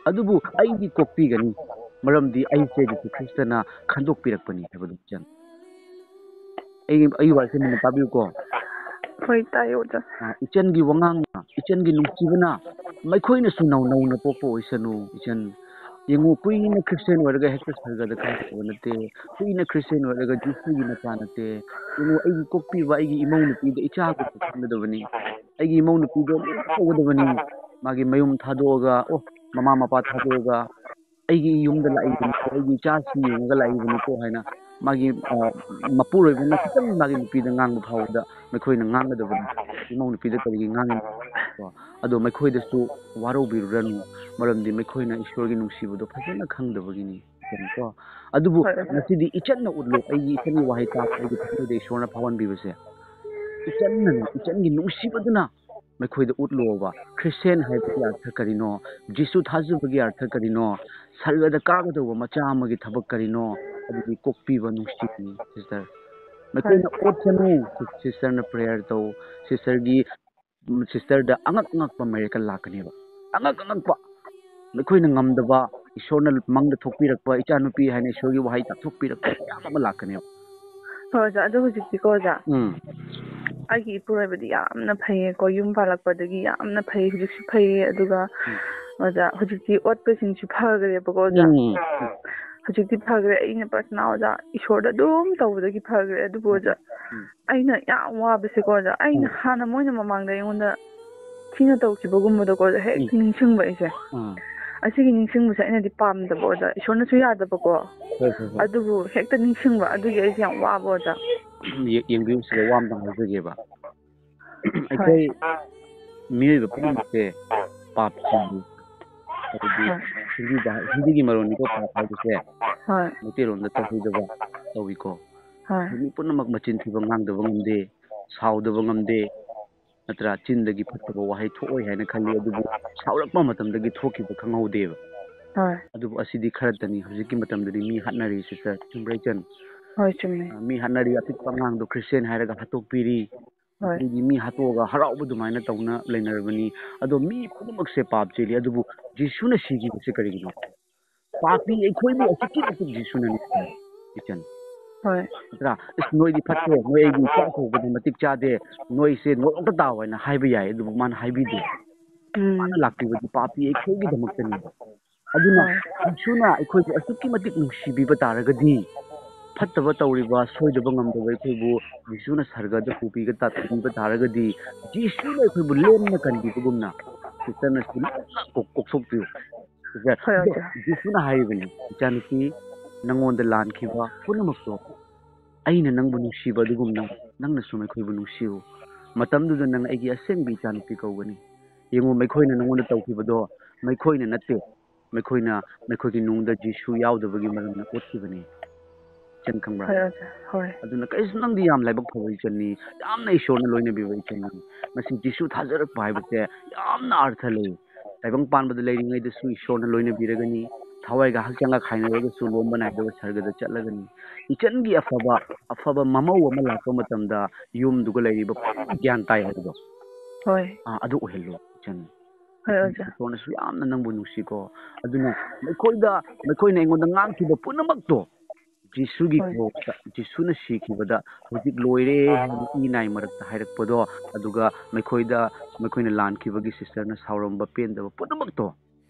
ꯑꯗꯨꯕꯨ ꯑꯩꯗꯤ ꯀꯣꯛꯄꯤꯒꯅꯤ, ꯃꯔꯝꯗꯤ ꯑꯩꯁꯦ ꯖꯤꯁꯨ ꯈ꯭ꯔꯤꯁꯇꯅ ꯈꯟꯗꯣꯛꯄꯤꯔꯛꯄꯅꯤ" ꯍꯥꯏꯕꯗꯣ ꯏꯆꯟ꯫ ꯑꯩ, ꯑꯩꯒꯤ ꯋꯥꯔꯤꯁꯦ ꯃꯨꯟꯅ ꯇꯥꯕꯤꯌꯨꯀꯣ꯫ ꯍꯣꯏ ꯇꯥꯏꯌꯦ ꯑꯣꯖꯥ ꯑ, ꯏꯆꯟꯒꯤ ꯋꯥꯉꯥꯡꯅ, ꯏꯆꯟꯒꯤ ꯅꯨꯡꯁꯤꯕꯅ, ꯃꯈꯣꯏꯅꯁꯨ ꯅꯧ-, ꯅꯧꯅ ꯄꯣꯛꯄ ꯑꯣꯏꯁꯅꯨ, ꯏꯆꯟ꯫ ꯌꯦꯡꯉꯨ, ꯀꯨꯏꯅ ꯈ꯭ꯔꯤꯁꯇꯤꯌꯟ ꯑꯣꯏꯔꯒ ꯍꯦꯛꯇ ꯁꯔꯒꯗ ꯀꯥꯈꯤꯕ ꯅꯠꯇꯦ꯫ ꯀꯨꯏꯅ ꯈ꯭ꯔꯤꯁꯇꯤꯌꯟ ꯑꯣꯏꯔꯒ ꯖꯤꯁꯨꯒꯤ ꯃꯆꯥ ꯅꯠꯇꯦ꯫ ꯌꯦꯡꯉꯨ, ꯑꯩꯒꯤ ꯀꯣꯛꯄꯤꯕ, ꯑꯩꯒꯤ ꯏꯃꯧ ꯅꯨꯄꯤꯗ ꯏꯆꯥꯒꯨꯝꯅ ꯈꯟꯒꯗꯕꯅꯤ꯫ ꯑꯩꯒꯤ ꯏꯃꯧ ꯅꯨꯄꯤꯗꯣ ꯂꯨꯅ ꯇꯧꯒꯗꯕꯅꯤ꯫ ꯃꯥꯒꯤ ꯃꯌꯨꯝ ꯊꯥꯗꯣꯛꯑꯒ, ꯑꯣ, ꯃꯃꯥ ꯃꯄꯥ ꯊꯥꯗꯣꯛꯑꯒ, "ꯑꯩꯒꯤ ꯌꯨꯝꯗ ꯂꯥꯛꯏꯕꯅꯤꯀꯣ, ꯑꯩꯒꯤ ꯏꯆꯥꯁꯤꯡ ꯌꯦꯡꯉꯒ ꯂꯥꯛꯏꯕꯅꯤꯀꯣ" ꯍꯥꯏꯅ ꯃꯥꯒꯤ, ꯑ, ꯃꯄꯨꯔꯣꯏꯕꯅ ꯈꯤꯇꯪ ꯃꯥꯒꯤ ꯅꯨꯄꯤꯗ ꯉꯥꯡꯕ ꯐꯥꯎꯕꯗ ꯃꯈꯣꯏꯅ ꯉꯥꯡꯒꯗꯕꯅꯤ꯫ "ꯏꯃꯧ ꯅꯨꯄꯤꯗ ꯀꯔꯤꯒꯤ ꯉꯥꯡꯉꯤꯅꯣ?" ꯀꯣ꯫ ꯑꯗꯣ ꯃꯈꯣꯏꯗꯁꯨ ꯋꯥꯔꯧꯕꯤꯔꯨꯔꯅꯨ, ꯃꯔꯝꯗꯤ ꯃꯈꯣꯏꯅ ꯏꯁꯣꯔꯒꯤ ꯅꯨꯡꯁꯤꯕꯗꯣ ꯐꯖꯅ ꯈꯪꯗꯕꯒꯤꯅꯤ꯫ ꯀꯣ꯫ ꯑꯗꯨꯕꯨ ꯍꯣꯏ, ꯍꯣꯏ꯫ ꯉꯁꯤꯗꯤ ꯏꯆꯟꯅ ꯎꯠꯂꯨ, ꯑꯩꯒꯤ ꯏꯆꯟꯒꯤ ꯋꯥꯍꯩ ꯇꯥꯕ ꯑꯩꯒꯤ ꯊꯃꯣꯏꯗ ꯏꯁꯣꯔꯅ ꯐꯥꯎꯍꯟꯕꯤꯕꯁꯦ꯫ ꯏꯆꯟꯅ, ꯏꯆꯟꯒꯤ ꯅꯨꯡꯁꯤꯕꯗꯨꯅ ꯃꯈꯣꯏꯗ ꯎꯠꯂꯣꯕ꯫ ꯈ꯭ꯔꯤꯁꯇꯤꯌꯥꯟ ꯍꯥꯏꯕꯒꯤ ꯑꯔꯊ ꯀꯔꯤꯅꯣ? ꯖꯤꯁꯨ ꯊꯥꯖꯕꯒꯤ ꯑꯔꯊ ꯀꯔꯤꯅꯣ? ꯁꯔꯒꯗ ꯀꯥꯒꯗꯧꯕ ꯃꯆꯥ ꯑꯃꯒꯤ ꯊꯕꯛ ꯀꯔꯤꯅꯣ? ꯑꯗꯨꯗꯤ ꯀꯣꯛꯄꯤꯕ ꯅꯨꯡꯁꯤꯕꯅꯤ, ꯁꯤꯁꯇꯔ꯫ ꯃꯈꯣꯏꯅ ꯑꯣꯠꯀꯅꯨ, ꯁꯤꯁꯇꯔꯅ ꯄ꯭ꯔꯦꯌꯔ ꯇꯧ꯫ ꯁꯤꯁꯇꯔꯒꯤ, ꯁꯤꯁꯇꯔꯗ ꯑꯉꯛ ꯑꯉꯛꯄ ꯃꯤꯔꯦꯀꯜ ꯂꯥꯛꯀꯅꯦꯕ꯫ ꯑꯉꯛ ꯑꯉꯛꯄ, ꯃꯈꯣꯏꯅ ꯉꯝꯗꯕ, ꯏꯁꯣꯔꯅ ꯃꯪꯗ ꯊꯣꯛꯄꯤꯔꯛꯄ, ꯏꯆꯥꯅꯨꯄꯤ ꯍꯥꯏꯅ ꯏꯁꯣꯔꯒꯤ ꯋꯥꯍꯩ ꯇꯥꯛꯊꯣꯛꯄꯤꯔꯛꯄ ꯃꯌꯥꯝ ꯑꯃ ꯂꯥꯛꯀꯅꯦꯕ꯫ ꯍꯣꯏ ꯑꯣꯖꯥ, ꯑꯗꯣ ꯍꯧꯖꯤꯛꯇꯤꯀꯣ ꯑꯣꯖꯥ, ꯎꯝ꯫ ꯑꯩꯒꯤ ꯏꯄꯨꯔꯣꯏꯕꯗꯤ ꯌꯥꯝꯅ ꯐꯩꯌꯦꯀꯣ, ꯌꯨꯝ ꯄꯥꯜꯂꯛꯄꯗꯒꯤ ꯌꯥꯝꯅ ꯐꯩ, ꯍꯧꯖꯤꯛꯁꯨ ꯐꯩꯌꯦ꯫ ꯑꯗꯨꯒ ꯑꯣꯖꯥ, ꯍꯧꯖꯤꯛꯇꯤ ꯑꯣꯠꯄꯁꯤꯡꯁꯨ ꯐꯈ꯭ꯔꯦꯕꯀꯣ ꯑꯣꯖꯥ꯫ ꯎꯝ꯫ ꯍꯧꯖꯤꯛꯇꯤ ꯐꯈ꯭ꯔꯦ꯫ ꯑꯩꯅ ꯄ꯭ꯔꯊꯅꯥ ꯑꯣꯖꯥ ꯏꯁꯣꯔꯗ ꯑꯗꯨꯝ ꯇꯧꯕꯗꯒꯤ ꯐꯈ꯭ꯔꯦ꯫ ꯑꯗꯨꯕꯨ ꯑꯣꯖꯥ, ꯎꯝ꯫ ꯑꯩꯅ ꯌꯥꯝ ꯋꯥꯕꯁꯦꯀꯣ ꯑꯣꯖꯥ, ꯑꯩꯅ ꯎꯝ꯫ ꯍꯥꯟꯅ ꯃꯣꯏꯅ ꯃꯃꯥꯡꯗ ꯑꯩꯉꯣꯟꯗ ꯊꯤꯅ ꯇꯧꯈꯤꯕꯒꯨꯝꯕꯗꯣꯀꯣ ꯑꯣꯖꯥ, ꯍꯦꯛꯇ ꯎꯝ꯫ ꯅꯤꯡꯁꯤꯡꯕ ꯑꯩꯁꯦ꯫ ꯑꯥ꯫ ꯑꯁꯤꯒꯤ ꯅꯤꯡꯁꯤꯡꯕꯁꯦ ꯑꯩꯅꯗꯤ ꯄꯥꯝꯗꯕ ꯑꯣꯖꯥ, ꯏꯁꯣꯔꯅꯁꯨ ꯌꯥꯗꯕꯀꯣ꯫ ꯍꯣꯏ, ꯍꯣꯏ, ꯍꯣꯏ꯫ ꯑꯗꯨꯕꯨ ꯍꯦꯛꯇ ꯅꯤꯡꯁꯤꯡꯕ, ꯑꯗꯨꯒꯤ ꯑꯩꯁꯦ ꯌꯥꯝ ꯋꯥꯕ ꯑꯣꯖꯥ꯫ ꯌꯦ-, ꯌꯦꯡꯕꯤꯌꯨ ꯁꯤꯗ, ꯋꯥ ꯑꯝꯇꯪ ꯍꯥꯏꯖꯒꯦꯕ꯫ ꯑꯩꯈꯣꯏ ꯃꯤꯑꯣꯏꯕ ꯄꯨꯝꯅꯃꯛꯁꯦ ꯄꯥꯞ ꯆꯦꯜꯂꯤ꯫ ꯍꯥꯏꯕꯗꯤ ꯍꯣꯏ꯫ ꯍꯤꯟꯗꯤꯗ, ꯍꯤꯟꯗꯤꯒꯤ ꯃꯔꯣꯟꯅꯤꯀꯣ ꯄꯥꯞ ꯍꯥꯏꯕꯁꯦ꯫ ꯍꯣꯏ꯫ ꯃꯩꯇꯩꯂꯣꯟꯗ ꯇꯧꯍꯩꯗꯕ ꯇꯧꯏꯀꯣ꯫ ꯍꯣꯏ꯫ ꯃꯤ ꯄꯨꯝꯅꯃꯛ ꯃꯆꯤꯟ ꯊꯤꯕ ꯉꯥꯡꯗꯕ ꯉꯝꯗꯦ, ꯁꯥꯎꯗꯕ ꯉꯝꯗꯦ, ꯅꯠꯇ꯭ꯔꯥ? ꯆꯤꯟꯗꯒꯤ ꯐꯠꯇꯕ ꯋꯥꯍꯩ ꯊꯣꯛꯑꯣꯏ ꯍꯥꯏꯅ ꯈꯜꯂꯤ, ꯑꯗꯨꯕꯨ ꯁꯥꯎꯔꯛꯄ ꯃꯇꯝꯗꯒꯤ ꯊꯣꯛꯈꯤꯕ ꯈꯪꯍꯧꯗꯦꯕ꯫ ꯍꯣꯏ꯫ ꯑꯗꯨꯕꯨ ꯑꯁꯤꯗꯤ ꯈꯔꯇꯅꯤ꯫ ꯍꯧꯖꯤꯛꯀꯤ ꯃꯇꯝꯗꯗꯤ ꯃꯤ ꯍꯥꯠꯅꯔꯤ, ꯁꯤꯁꯇꯔ, ꯆꯨꯝꯕ꯭ꯔꯥ ꯏꯆꯟ? ꯍꯣꯏ, ꯆꯨꯝꯃꯦ꯫ ꯑ, ꯃꯤ ꯍꯥꯠꯅꯔꯤ, ꯑꯄꯤꯛꯄ ꯑꯉꯥꯡꯗꯣ ꯈ꯭ꯔꯤꯁꯇꯤꯌꯥꯟ ꯍꯥꯏꯔꯒ ꯍꯥꯠꯇꯣꯛꯄꯤꯔꯤ꯫ ꯍꯣꯏ꯫ ꯑꯗꯒꯤ ꯃꯤ ꯍꯥꯠꯇꯣꯛꯑꯒ ꯍꯔꯥꯎꯕ ꯑꯗꯨꯃꯥꯏꯅ ꯇꯧꯅ ꯂꯩꯅꯔꯕꯅꯤ꯫ ꯑꯗꯣ ꯃꯤ ꯄꯨꯝꯅꯃꯛꯁꯦ ꯄꯥꯞ ꯆꯦꯜꯂꯤ, ꯑꯗꯨꯕꯨ ꯖꯤꯁꯨꯅ ꯁꯤꯈꯤꯕꯁꯦ ꯀꯔꯤꯒꯤꯅꯣ? ꯄꯥꯄꯤ ꯑꯩꯈꯣꯏꯕꯨ ꯑꯁꯨꯛꯀꯤ ꯃꯇꯤꯛ ꯖꯤꯁꯨꯅ ꯅꯨꯡꯁꯤ, ꯏꯆꯟ꯫ ꯍꯣꯏ꯫ ꯅꯠꯇ꯭ꯔꯥ? "ꯑꯁ, ꯅꯣꯏꯗꯤ ꯐꯠꯇꯦ, ꯅꯣꯏ ꯑꯩꯒꯤ ꯏꯆꯥ ꯀꯧꯕꯗ ꯃꯇꯤꯛ ꯆꯥꯗꯦ, ꯅꯣꯏꯁꯦ ꯅꯣꯔꯣꯛꯇ ꯇꯥꯎ" ꯍꯥꯏꯅ ꯍꯥꯏꯕ ꯌꯥꯏ, ꯑꯗꯨꯕꯨ ꯃꯥꯅ ꯍꯥꯏꯕꯤꯗꯦ꯫ ꯎꯝ꯫ ꯃꯥꯅ ꯂꯥꯛꯄꯤꯕꯗꯤ ꯄꯥꯄꯤ ꯑꯩꯈꯣꯏꯒꯤꯗꯃꯛꯇꯅꯦꯕ꯫ ꯑꯗꯨꯅ ꯍꯣꯏ꯫ ꯖꯤꯁꯨꯅ ꯑꯩꯈꯣꯏꯕꯨ ꯑꯁꯨꯛꯀꯤ ꯃꯇꯤꯛ ꯅꯨꯡꯁꯤꯕꯤꯕ ꯇꯥꯔꯒꯗꯤ, ꯐꯠꯇꯕ ꯇꯧꯔꯤꯕ, ꯁꯣꯏꯗꯕ ꯉꯝꯗꯕ ꯑꯩꯈꯣꯏꯕꯨ ꯖꯤꯁꯨꯅ ꯁꯔꯒꯗ ꯄꯨꯕꯤꯒ ꯇꯥ-, ꯄꯨꯕꯤꯕ ꯇꯥꯔꯒꯗꯤ, ꯖꯤꯁꯨꯅ ꯑꯩꯈꯣꯏꯕꯨ ꯂꯦꯝꯅ ꯀꯟꯕꯤꯕꯕꯨꯝꯅ, ꯁꯤꯁꯇꯔꯅꯁꯨ ꯂꯦꯝꯅ ꯀꯣꯛ-, ꯀꯣꯛꯊꯣꯛꯄꯤꯌꯨ꯫ ꯁꯤꯁꯇꯔ, ꯍꯣꯏ, ꯑꯗꯣ ꯑꯣꯖꯥ꯫ ꯖꯤꯁꯨꯅ ꯍꯥꯏꯔꯤꯕꯅꯤ, "ꯏꯆꯥꯅꯨꯄꯤ, ꯅꯪꯉꯣꯟꯗ ꯂꯥꯟꯈꯤꯕ ꯄꯨꯝꯅꯃꯛꯇꯣ ꯑꯩꯅ ꯅꯪꯕꯨ ꯅꯨꯡꯁꯤꯕ ꯑꯗꯨꯒꯨꯝꯅ ꯅꯪꯅꯁꯨ ꯃꯈꯣꯏꯕꯨ ꯅꯨꯡꯁꯤꯌꯨ꯫ ꯃꯇꯝꯗꯨꯗ ꯅꯪ ꯑꯩꯒꯤ ꯑꯁꯦꯡꯕ ꯏꯆꯥꯅꯨꯄꯤ ꯀꯧꯒꯅꯤ꯫ ꯌꯦꯡꯉꯨ, ꯃꯈꯣꯏꯅ ꯅꯪꯉꯣꯟꯗ ꯇꯧꯈꯤꯕꯗꯣ ꯃꯈꯣꯏꯅ ꯅꯠꯇꯦ, ꯃꯈꯣꯏꯅ ꯃꯈꯣꯏꯒꯤ ꯅꯨꯡꯗ ꯖꯤꯁꯨ ꯌꯥꯎꯗꯕꯒꯤ ꯃꯔꯝꯅ ꯑꯣꯠꯈꯤꯕꯅꯤ"꯫ ꯏꯆꯟ, ꯈꯪꯕ꯭ꯔꯥ? ꯍꯣꯏ ꯑꯣꯖꯥ, ꯍꯣꯏ꯫ ꯑꯗꯨꯅ ꯀꯔꯤꯁꯨ, ꯅꯪꯗꯤ ꯌꯥꯝ ꯂꯥꯏꯕꯛ ꯐꯕ ꯏꯆꯟꯅꯤ, ꯌꯥꯝꯅ ꯏꯁꯣꯔꯅ ꯂꯣꯏꯅꯕꯤꯕ ꯏꯆꯟꯅꯤ꯫ ꯃꯁꯤ ꯖꯤꯁꯨ ꯊꯥꯖꯔꯛꯄ ꯍꯥꯏꯕꯁꯦ ꯌꯥꯝꯅ ꯑꯔꯊ ꯂꯩ꯫ ꯇꯥꯏꯕꯪ ꯄꯥꯟꯕꯗ ꯂꯩꯔꯤꯉꯩꯗꯁꯨ ꯏꯁꯣꯔꯅ ꯂꯣꯏꯅꯕꯤꯔꯒꯅꯤ꯫ ꯊꯋꯥꯏꯒ ꯍꯛꯆꯥꯡꯒ ꯈꯥꯏꯅꯔꯒꯁꯨ ꯂꯣꯝꯕ ꯅꯥꯏꯗꯕ ꯁꯔꯒꯗ ꯆꯠꯂꯒꯅꯤ꯫ ꯏꯆꯟꯒꯤ ꯑꯐꯕ, ꯑꯐꯕ ꯃꯃꯧ ꯑꯃ ꯂꯥꯛꯄ ꯃꯇꯝꯗ ꯌꯨꯝꯗꯨꯒ ꯂꯩꯔꯤꯕ ꯄꯨꯝꯅꯃꯛ ꯒ꯭ꯌꯥꯟ ꯇꯥꯏ ꯍꯥꯏꯕꯗꯣ꯫ ꯍꯣꯏ꯫ ꯑꯥ, ꯑꯗꯨ ꯑꯣꯏꯍꯜꯂꯣ ꯏꯆꯟ꯫ ꯍꯣꯏ ꯑꯣꯖꯥ꯫ ꯏꯁꯣꯔꯅꯁꯨ ꯌꯥꯝꯅ ꯅꯪꯕꯨ ꯅꯨꯡꯁꯤꯀꯣ꯫ ꯑꯗꯨꯅ ꯃꯈꯣꯏꯗ, ꯃꯈꯣꯏꯅ ꯑꯩꯉꯣꯟꯗ ꯉꯥꯡꯈꯤꯕ ꯄꯨꯝꯅꯃꯛꯇꯣ ꯖꯤꯁꯨꯒꯤ ꯍꯣꯏ꯫ ꯀ꯭ꯔꯣꯁꯇ, ꯖꯤꯁꯨꯅ ꯁꯤꯈꯤꯕꯗ ꯍꯧꯖꯤꯛ ꯂꯣꯏꯔꯦ ꯍꯥꯏꯅ ꯏ ꯅꯥꯏ ꯃꯔꯛꯇ ꯍꯥꯏꯔꯛꯄꯗꯣ, ꯑꯗꯨꯒ ꯃꯈꯣꯏꯗ, ꯃꯈꯣꯏꯅ ꯂꯥꯟꯈꯤꯕꯒꯤ ꯁꯤꯁꯇꯔꯅ ꯁꯥꯎꯔꯝꯕ ꯄꯦꯟꯗꯕ ꯄꯨꯝꯅꯃꯛꯇꯣ,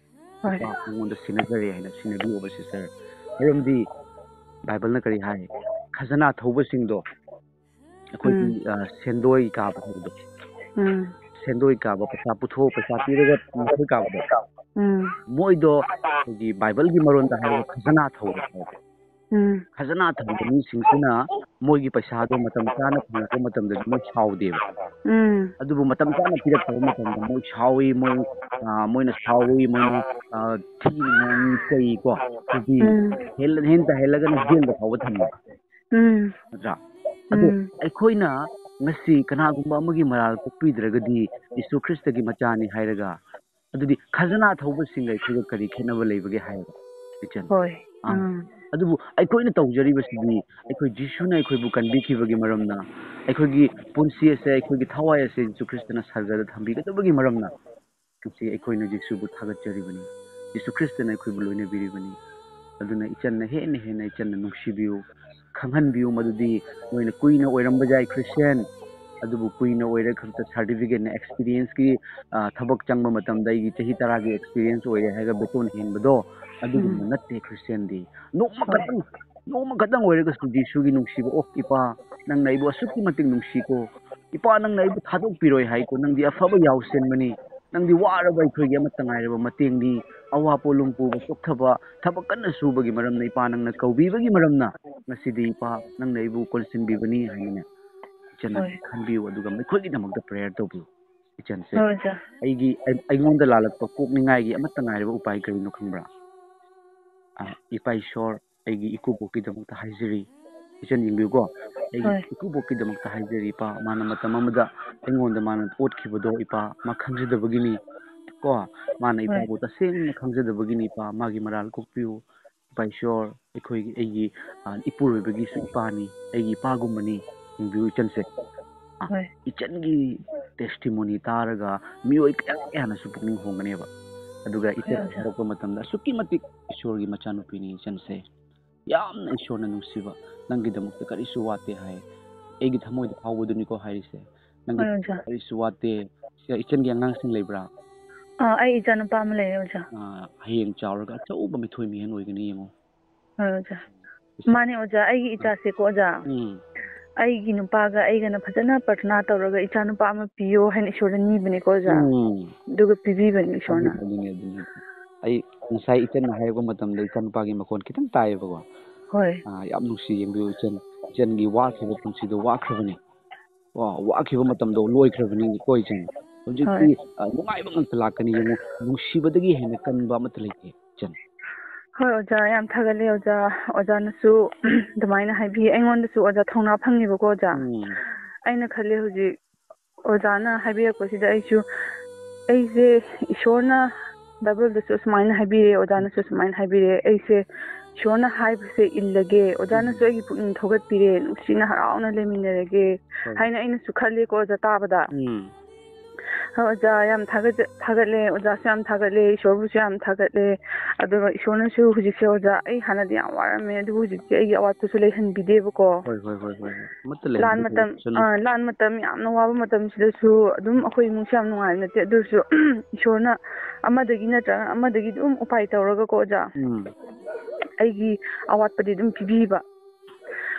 ꯍꯣꯏ꯫ ꯏꯄꯥ ꯅꯉꯣꯟꯗ ꯁꯤꯟꯅꯖꯔꯦ ꯍꯥꯏꯅ ꯁꯤꯟꯅꯕꯤꯌꯣꯕ ꯁꯤꯁꯇꯔ꯫ ꯃꯔꯝꯗꯤ ꯕꯥꯏꯕꯜꯅ ꯀꯔꯤ ꯍꯥꯏ? ꯈꯖꯅꯥ ꯊꯧꯕꯁꯤꯡꯗꯣ, ꯑꯩꯈꯣꯏꯒꯤ, ꯎꯝ꯫ ꯑ, ꯁꯦꯟꯗꯣꯏ ꯀꯥꯕ ꯍꯥꯏꯕꯗꯣ, ꯎꯝ꯫ ꯁꯦꯟꯗꯣꯏ ꯀꯥꯕ, ꯄꯩꯁꯥ ꯄꯨꯊꯣꯛ, ꯄꯩꯁꯥ ꯄꯤꯔꯒ ꯃꯈꯣꯏ ꯀꯥꯕꯗꯣ, ꯎꯝ꯫ ꯃꯣꯏꯗꯣ ꯑꯩꯈꯣꯏꯒꯤ ꯕꯥꯏꯕꯜꯒꯤ ꯃꯔꯣꯟꯗ ꯍꯥꯏꯔꯒ ꯈꯖꯅꯥ ꯊꯧꯕ ꯍꯥꯏꯕ꯫ ꯎꯝ꯫ ꯈꯖꯅꯥ ꯊꯧꯕ ꯃꯤꯁꯤꯡꯁꯤꯅ ꯃꯣꯏꯒꯤ ꯄꯩꯁꯥꯗꯣ ꯃꯇꯝ ꯆꯥꯅ ꯐꯪꯉꯛꯄ ꯃꯇꯝꯗꯗꯤ ꯃꯣꯏ ꯁꯥꯎꯗꯦꯕ꯫ ꯎꯝ꯫ ꯑꯗꯨꯕꯨ ꯃꯇꯝ ꯆꯥꯅ ꯄꯤꯔꯛꯇꯕ ꯃꯇꯝꯗ ꯃꯣꯏ ꯁꯥꯎꯏ, ꯃꯣꯏ, ꯑ, ꯃꯣꯏꯅ ꯁꯥꯎꯏ, ꯃꯣꯏꯅ, ꯑ, ꯊꯤꯅ ꯉꯥꯡꯉꯤ, ꯆꯩꯀꯣ꯫ ꯑꯗꯨꯗꯤ ꯎꯝ꯫ ꯍꯦꯜ-, ꯍꯦꯟ ꯇꯥꯍꯜꯂꯒꯅ ꯖꯦꯜꯗ ꯐꯥꯎꯕ ꯊꯝꯃꯦ꯫ ꯎꯝ꯫ ꯅꯠꯇ꯭ꯔꯥ? ꯑꯗꯣ ꯎꯝ꯫ ꯑꯩꯈꯣꯏꯅ ꯉꯁꯤ ꯀꯅꯥꯒꯨꯝꯕ ꯑꯃꯒꯤ ꯃꯔꯥꯜ ꯀꯣꯛꯄꯤꯗ꯭ꯔꯒꯗꯤ ꯖꯤꯁꯨ ꯈ꯭ꯔꯤꯁꯇꯒꯤ ꯃꯆꯥꯅꯤ ꯍꯥꯏꯔꯒ, ꯑꯗꯨꯗꯤ ꯈꯖꯅꯥ ꯊꯧꯕꯁꯤꯡꯒ ꯑꯩꯈꯣꯏꯒ ꯀꯔꯤ ꯈꯦꯠꯅꯕ ꯂꯩꯕꯒꯦ ꯍꯥꯏꯔꯒ, ꯏꯆꯟ? ꯍꯣꯏ꯫ ꯑꯥ꯫ ꯎꯝ꯫ ꯑꯗꯨꯕꯨ ꯑꯩꯈꯣꯏꯅ ꯇꯧꯖꯔꯤꯕꯁꯤꯗꯤ ꯑꯩꯈꯣꯏ ꯖꯤꯁꯨꯅ ꯑꯩꯈꯣꯏꯕꯨ ꯀꯟꯕꯤꯈꯤꯕꯒꯤ ꯃꯔꯝꯅ, ꯑꯩꯈꯣꯏꯒꯤ ꯄꯨꯟꯁꯤ ꯑꯁꯦ, ꯑꯩꯈꯣꯏꯒꯤ ꯊꯋꯥꯏ ꯑꯁꯦ ꯖꯤꯁꯨ ꯈ꯭ꯔꯤꯁꯇꯅ ꯁꯔꯒꯗ ꯊꯝꯕꯤꯒꯗꯕꯒꯤ ꯃꯔꯝꯅ, ꯉꯁꯤ ꯑꯩꯈꯣꯏꯅ ꯖꯤꯁꯨꯕꯨ ꯊꯥꯒꯠꯆꯔꯤꯕꯅꯤ꯫ ꯖꯤꯁꯨ ꯈ꯭ꯔꯤꯁꯇꯅ ꯑꯩꯈꯣꯏꯕꯨ ꯂꯣꯏꯅꯕꯤꯔꯤꯕꯅꯤ꯫ ꯑꯗꯨꯅ ꯏꯆꯟꯅ ꯍꯦꯟꯅ ꯍꯦꯟꯅ ꯏꯆꯟꯅ ꯅꯨꯡꯁꯤꯕꯤꯌꯨ, ꯈꯪꯍꯟꯕꯤꯌꯨ, ꯃꯗꯨꯗꯤ ꯅꯣꯏꯅ ꯀꯨꯏꯅ ꯑꯣꯏꯔꯝꯕ ꯌꯥꯏ ꯈ꯭ꯔꯤꯁꯇꯤꯌꯥꯟ, ꯑꯗꯨꯕꯨ ꯀꯨꯏꯅ ꯑꯣꯏꯔꯦ ꯈꯛꯇ ꯁꯥꯔꯇꯤꯐꯤꯀꯦꯠꯅ ꯑꯦꯛꯁꯄꯤꯔꯤꯌꯦꯟꯁꯀꯤ, ꯑ, ꯊꯕꯛ ꯆꯪꯕ ꯃꯇꯝꯗ ꯑꯩꯒꯤ ꯆꯍꯤ ꯇꯔꯥꯒꯤ ꯑꯦꯛꯁꯄꯤꯔꯤꯌꯦꯟꯁ ꯑꯣꯏꯔꯦ ꯍꯥꯏꯔꯒ ꯕꯦꯇꯣꯟ ꯍꯦꯟꯕꯗꯣ ꯑꯗꯨꯒꯨꯝꯕ ꯎꯝ꯫ ꯅꯠꯇꯦ ꯈ꯭ꯔꯤꯁꯇꯤꯌꯥꯟꯗꯤ꯫ ꯅꯣꯡꯃ ꯍꯣꯏ꯫ ꯈꯛꯇꯪ, ꯅꯣꯡꯃ ꯈꯛꯇꯪ ꯑꯣꯏꯔꯒꯁꯨ ꯖꯤꯁꯨꯒꯤ ꯅꯨꯡꯁꯤꯕ, "ꯑꯣ ꯏꯄꯥ, ꯅꯪꯅ ꯑꯩꯕꯨ ꯑꯁꯨꯛꯀꯤ ꯃꯇꯤꯛ ꯅꯨꯡꯁꯤꯀꯣ, ꯏꯄꯥ ꯅꯪꯅ ꯑꯩꯕꯨ ꯊꯥꯗꯣꯛꯄꯤꯔꯣꯏ ꯍꯥꯏꯀꯣ, ꯅꯪꯗꯤ ꯑꯐꯕ ꯌꯥꯎꯁꯦꯟꯕꯅꯤ, ꯅꯪꯗꯤ ꯋꯥꯔꯕ ꯑꯩꯈꯣꯏꯒꯤ ꯑꯃꯠꯇ ꯉꯥꯏꯔꯕ ꯃꯇꯦꯡꯅꯤ, ꯑꯋꯥ ꯄꯣꯠꯂꯨꯝ ꯄꯨꯕ ꯆꯣꯛꯊꯕ, ꯊꯕꯛ ꯀꯟꯅ ꯁꯨꯕꯒꯤ ꯃꯔꯝꯅ ꯏꯄꯥ ꯅꯪꯅ ꯀꯧꯕꯤꯕꯒꯤ ꯃꯔꯝꯅ ꯉꯁꯤꯗꯤ ꯏꯄꯥ ꯅꯪꯅ ꯑꯩꯕꯨ ꯀꯣꯟꯁꯤꯟꯕꯤꯕꯅꯤ" ꯍꯥꯏꯅꯅꯦ ꯏꯆꯟꯅ ꯍꯣꯏ꯫ ꯈꯟꯕꯤꯌꯨ, ꯑꯗꯨꯒ ꯃꯈꯣꯏꯒꯤꯗꯃꯛꯇ ꯄ꯭ꯔꯦꯌꯔ ꯇꯧꯕꯤꯌꯨ꯫ ꯏꯆꯟꯁꯦ ꯍꯣꯏ ꯑꯣꯖꯥ꯫ ꯑꯩꯒꯤ, ꯑꯩ-, ꯑꯩꯉꯣꯟꯗ ꯂꯥꯜꯂꯛꯄ ꯀꯣꯛꯅꯤꯡꯉꯥꯏꯒꯤ ꯑꯃꯠꯇ ꯉꯥꯏꯔꯕ ꯎꯄꯥꯏ ꯀꯔꯤꯅꯣ ꯈꯪꯕ꯭ꯔꯥ? ꯑ, ꯏꯄꯥ ꯏꯁꯣꯔ, ꯑꯩꯒꯤ ꯏꯀꯨꯕꯣꯛꯀꯤꯗꯃꯛꯇ ꯍꯥꯏꯖꯔꯤ꯫ ꯏꯆꯟ ꯌꯦꯡꯕꯤꯌꯨꯀꯣ, ꯑꯩꯒꯤ ꯍꯣꯏ꯫ ꯏꯀꯨꯕꯣꯛꯀꯤꯗꯃꯛꯇ ꯍꯥꯏꯖꯔꯤ, ꯏꯄꯥ, ꯃꯥꯅ ꯃꯇꯝ ꯑꯃꯗ ꯑꯩꯉꯣꯟꯗ ꯃꯥꯅ ꯑꯣꯠꯈꯤꯕꯗꯣ, ꯏꯄꯥ, ꯃꯥ ꯈꯪꯖꯗꯕꯒꯤꯅꯤ ꯀꯣ, ꯃꯥꯅ ꯍꯣꯏ꯫ ꯏꯄꯥꯕꯨ ꯇꯁꯦꯡꯅ ꯈꯪꯖꯗꯕꯒꯤꯅꯤ, ꯏꯄꯥ, ꯃꯥꯒꯤ ꯃꯔꯥꯜ ꯀꯣꯛꯄꯤꯌꯨ꯫ ꯏꯄꯥ ꯏꯁꯣꯔ, ꯑꯩꯈꯣꯏꯒꯤ, ꯑꯩꯒꯤ, ꯑ, ꯏꯄꯨꯔꯣꯏꯕꯒꯤꯁꯨ ꯏꯄꯥꯅꯤ, ꯑꯩꯒꯤ ꯏꯄꯥꯒꯨꯝꯕꯅꯤ꯫ ꯌꯦꯡꯕꯤꯌꯨ ꯏꯆꯟꯁꯦ꯫ ꯑ, ꯍꯣꯏ꯫ ꯏꯆꯟꯒꯤ testimony ꯇꯥꯔꯒ ꯃꯤꯑꯣꯏ ꯀꯌꯥ ꯀꯌꯥꯅꯁꯨ ꯄꯨꯛꯅꯤꯡ ꯍꯣꯡꯒꯅꯦꯕ꯫ ꯑꯗꯨꯒ ꯏꯆꯟ ꯍꯣꯏ, ꯍꯣꯏ꯫ ꯍꯥꯏꯔꯛꯄ ꯃꯇꯝꯗ ꯑꯁꯨꯛꯀꯤ ꯃꯇꯤꯛ ꯏꯁꯣꯔꯒꯤ ꯃꯆꯥꯅꯨꯄꯤꯅꯤ ꯏꯆꯟꯁꯦ꯫ ꯌꯥꯝꯅ ꯏꯁꯣꯔꯅ ꯅꯨꯡꯁꯤꯕ, ꯅꯪꯒꯤꯗꯃꯛꯇ ꯀꯔꯤꯁꯨ ꯋꯥꯠꯇꯦ ꯍꯥꯏ꯫ ꯑꯩꯒꯤ ꯊꯃꯣꯏꯗ ꯐꯥꯎꯕꯗꯨꯅꯤꯀꯣ ꯍꯥꯏꯔꯤꯁꯦ꯫ ꯅꯪꯒꯤ ꯍꯣꯏ, ꯑꯣꯖꯥ꯫ ꯀꯔꯤꯁꯨ ꯋꯥꯠꯇꯦ꯫ ꯁꯤꯗ ꯏꯆꯟꯒꯤ ꯑꯉꯥꯡꯁꯤꯡ ꯂꯩꯕ꯭ꯔꯥ? ꯑꯥ, ꯑꯩ ꯏꯆꯥꯅꯨꯄꯥ ꯑꯃ ꯂꯩꯔꯦ, ꯑꯣꯖꯥ꯫ ꯑꯥ, ꯍꯌꯦꯡ ꯆꯥꯎꯔꯒ ꯑꯆꯧꯕ ꯃꯤꯊꯣꯏ ꯃꯤꯍꯦꯟ ꯑꯣꯏꯒꯅꯤ ꯌꯦꯡꯉꯣ꯫ ꯍꯣꯏ, ꯑꯣꯖꯥ꯫ ꯏꯆꯟ- ꯃꯥꯅꯦ, ꯑꯣꯖꯥ, ꯑꯩꯒꯤ ꯏꯆꯥꯁꯦꯀꯣ, ꯑꯣꯖꯥ꯫ ꯎꯝ꯫ ꯑꯩꯒꯤ ꯅꯨꯄꯥꯒ ꯑꯩꯒꯅ ꯐꯖꯅ ꯄ꯭ꯔꯊꯅꯥ ꯇꯧꯔꯒ ꯏꯆꯥꯅꯨꯄꯥ ꯑꯃ ꯄꯤꯌꯣ ꯍꯥꯏꯅ ꯏꯁꯣꯔꯗ ꯅꯤꯕꯅꯦꯀꯣ, ꯑꯣꯖꯥ꯫ ꯎꯝ꯫ ꯑꯗꯨꯒ ꯄꯤꯕꯤꯕꯅꯦ ꯏꯁꯣꯔꯅ꯫ ꯑꯗꯨꯅꯤ, ꯑꯗꯨꯅꯤ, ꯑꯗꯨꯅꯤ꯫ ꯑꯩ ꯉꯁꯥꯏ ꯏꯆꯟꯅ ꯍꯥꯏꯔꯛꯄ ꯃꯇꯝꯗ ꯏꯆꯥꯅꯨꯄꯥꯒꯤ ꯃꯈꯣꯟ ꯈꯤꯇꯪ ꯇꯥꯏꯌꯦꯕꯀꯣ꯫ ꯍꯣꯏ꯫ ꯑꯥ, ꯌꯥꯝ ꯅꯨꯡꯁꯤ ꯌꯦꯡꯕꯤꯌꯨ ꯏꯆꯟ꯫ ꯏꯆꯟꯒꯤ ꯋꯥꯈꯤꯕ ꯄꯨꯟꯁꯤꯗꯣ ꯋꯥꯈ꯭ꯔꯕꯅꯤ꯫ ꯋꯥ-, ꯋꯥꯈꯤꯕ ꯃꯇꯝꯗꯣ ꯂꯣꯏꯈ꯭ꯔꯕꯅꯤꯀꯣ ꯏꯆꯟ꯫ ꯍꯧꯖꯤꯛꯇꯤ, ꯍꯣꯏ꯫ ꯑ, ꯅꯨꯡꯉꯥꯏꯕ ꯉꯥꯛꯇ ꯂꯥꯛꯀꯅꯤ ꯌꯦꯡꯉꯨ꯫ ꯅꯨꯡꯁꯤꯕꯗꯒꯤ ꯍꯦꯟꯅ ꯀꯟꯕ ꯑꯃꯠꯇ ꯂꯩꯇꯦ ꯏꯆꯟ꯫ ꯍꯣꯏ, ꯑꯣꯖꯥ, ꯌꯥꯝ ꯊꯥꯒꯠꯂꯦ, ꯑꯣꯖꯥ꯫ ꯑꯣꯖꯥꯅꯁꯨ ꯑꯗꯨꯃꯥꯏꯅ ꯍꯥꯏꯕꯤ꯫ ꯑꯩꯉꯣꯟꯗꯁꯨ, ꯑꯣꯖꯥ, ꯊꯧꯅꯥ ꯐꯪꯉꯦꯕꯀꯣ, ꯑꯣꯖꯥ꯫ ꯎꯝ꯫ ꯑꯩꯅ ꯈꯜꯂꯦ ꯍꯧꯖꯤꯛ ꯑꯣꯖꯥꯅ ꯍꯥꯏꯕꯤꯔꯛꯄꯁꯤꯗ ꯑꯩꯁꯨ, ꯑꯩꯁꯦ ꯏꯁꯣꯔꯅ ꯕꯥꯏꯕꯜꯗꯁꯨ ꯑꯁꯨꯃꯥꯏꯅ ꯍꯥꯏꯕꯤꯔꯦ, ꯑꯣꯖꯥꯅꯁꯨ ꯑꯁꯨꯃꯥꯏꯅ ꯍꯥꯏꯕꯤꯔꯦ, ꯑꯩꯁꯦ ꯏꯁꯣꯔꯅ ꯍꯥꯏꯕꯁꯦ ꯏꯜꯂꯒꯦ, ꯑꯣꯖꯥꯅꯁꯨ ꯑꯩꯒꯤ ꯄꯨꯛꯅꯤꯡ ꯊꯧꯒꯠꯄꯤꯔꯦ, ꯅꯨꯡꯁꯤꯅ ꯍꯔꯥꯎꯅ ꯂꯩꯃꯤꯟꯅꯔꯒꯦ ꯍꯣꯏ꯫ ꯍꯥꯏꯅ ꯑꯩꯅꯁꯨ ꯈꯜꯂꯦꯀꯣ, ꯑꯣꯖꯥ, ꯇꯥꯕꯗ꯫ ꯎꯝ꯫ ꯍꯣꯏ, ꯑꯣꯖꯥ, ꯌꯥꯝ ꯊꯥꯒꯠꯆ-, ꯊꯥꯒꯠꯂꯦ, ꯑꯣꯖꯥꯁꯨ ꯌꯥꯝ ꯊꯥꯒꯠꯂꯦ, ꯏꯁꯣꯔꯕꯨꯁꯨ ꯌꯥꯝ ꯊꯥꯒꯠꯂꯦ꯫ ꯑꯗꯨꯒ ꯏꯁꯣꯔꯅꯁꯨ ꯍꯧꯖꯤꯛꯁꯦ, ꯑꯣꯖꯥ, ꯑꯩ ꯍꯥꯟꯅꯗꯤ ꯌꯥꯝ ꯋꯥꯔꯝꯃꯦ, ꯑꯗꯨꯕꯨ ꯍꯧꯖꯤꯛꯇꯤ ꯑꯩꯒꯤ ꯑꯋꯥꯠꯄꯁꯨ ꯂꯩꯍꯟꯕꯤꯗꯦꯕꯀꯣ꯫ ꯍꯣꯏ, ꯍꯣꯏ, ꯍꯣꯏ, ꯍꯣꯏ, ꯍꯣꯏ꯫ ꯑꯃꯠꯇ ꯂꯥꯟ ꯂꯩꯍꯟꯕꯤꯗꯦ ꯃꯇꯝ, ꯏꯆꯟ꯫ ꯑ, ꯂꯥꯟ ꯃꯇꯝ, ꯌꯥꯝꯅ ꯋꯥꯕ ꯃꯇꯝꯁꯤꯗꯁꯨ ꯑꯗꯨꯝ ꯑꯩꯈꯣꯏ ꯏꯃꯨꯡꯁꯦ ꯌꯥꯝ ꯅꯨꯡꯉꯥꯏꯕ ꯅꯠꯇꯦ, ꯑꯗꯨ ꯑꯣꯏꯔꯁꯨ ꯏꯁꯣꯔꯅ ꯑꯃꯗꯒꯤ ꯅꯠꯇ꯭ꯔꯒ ꯑꯃꯗꯒꯤ ꯑꯗꯨꯝ ꯎꯄꯥꯏ ꯇꯧꯔꯒꯀꯣ, ꯑꯣꯖꯥ, ꯎꯝ꯫ ꯑꯩꯒꯤ ꯑꯋꯥꯠꯄꯗꯤ ꯑꯗꯨꯝ ꯄꯤꯕꯤꯕ꯫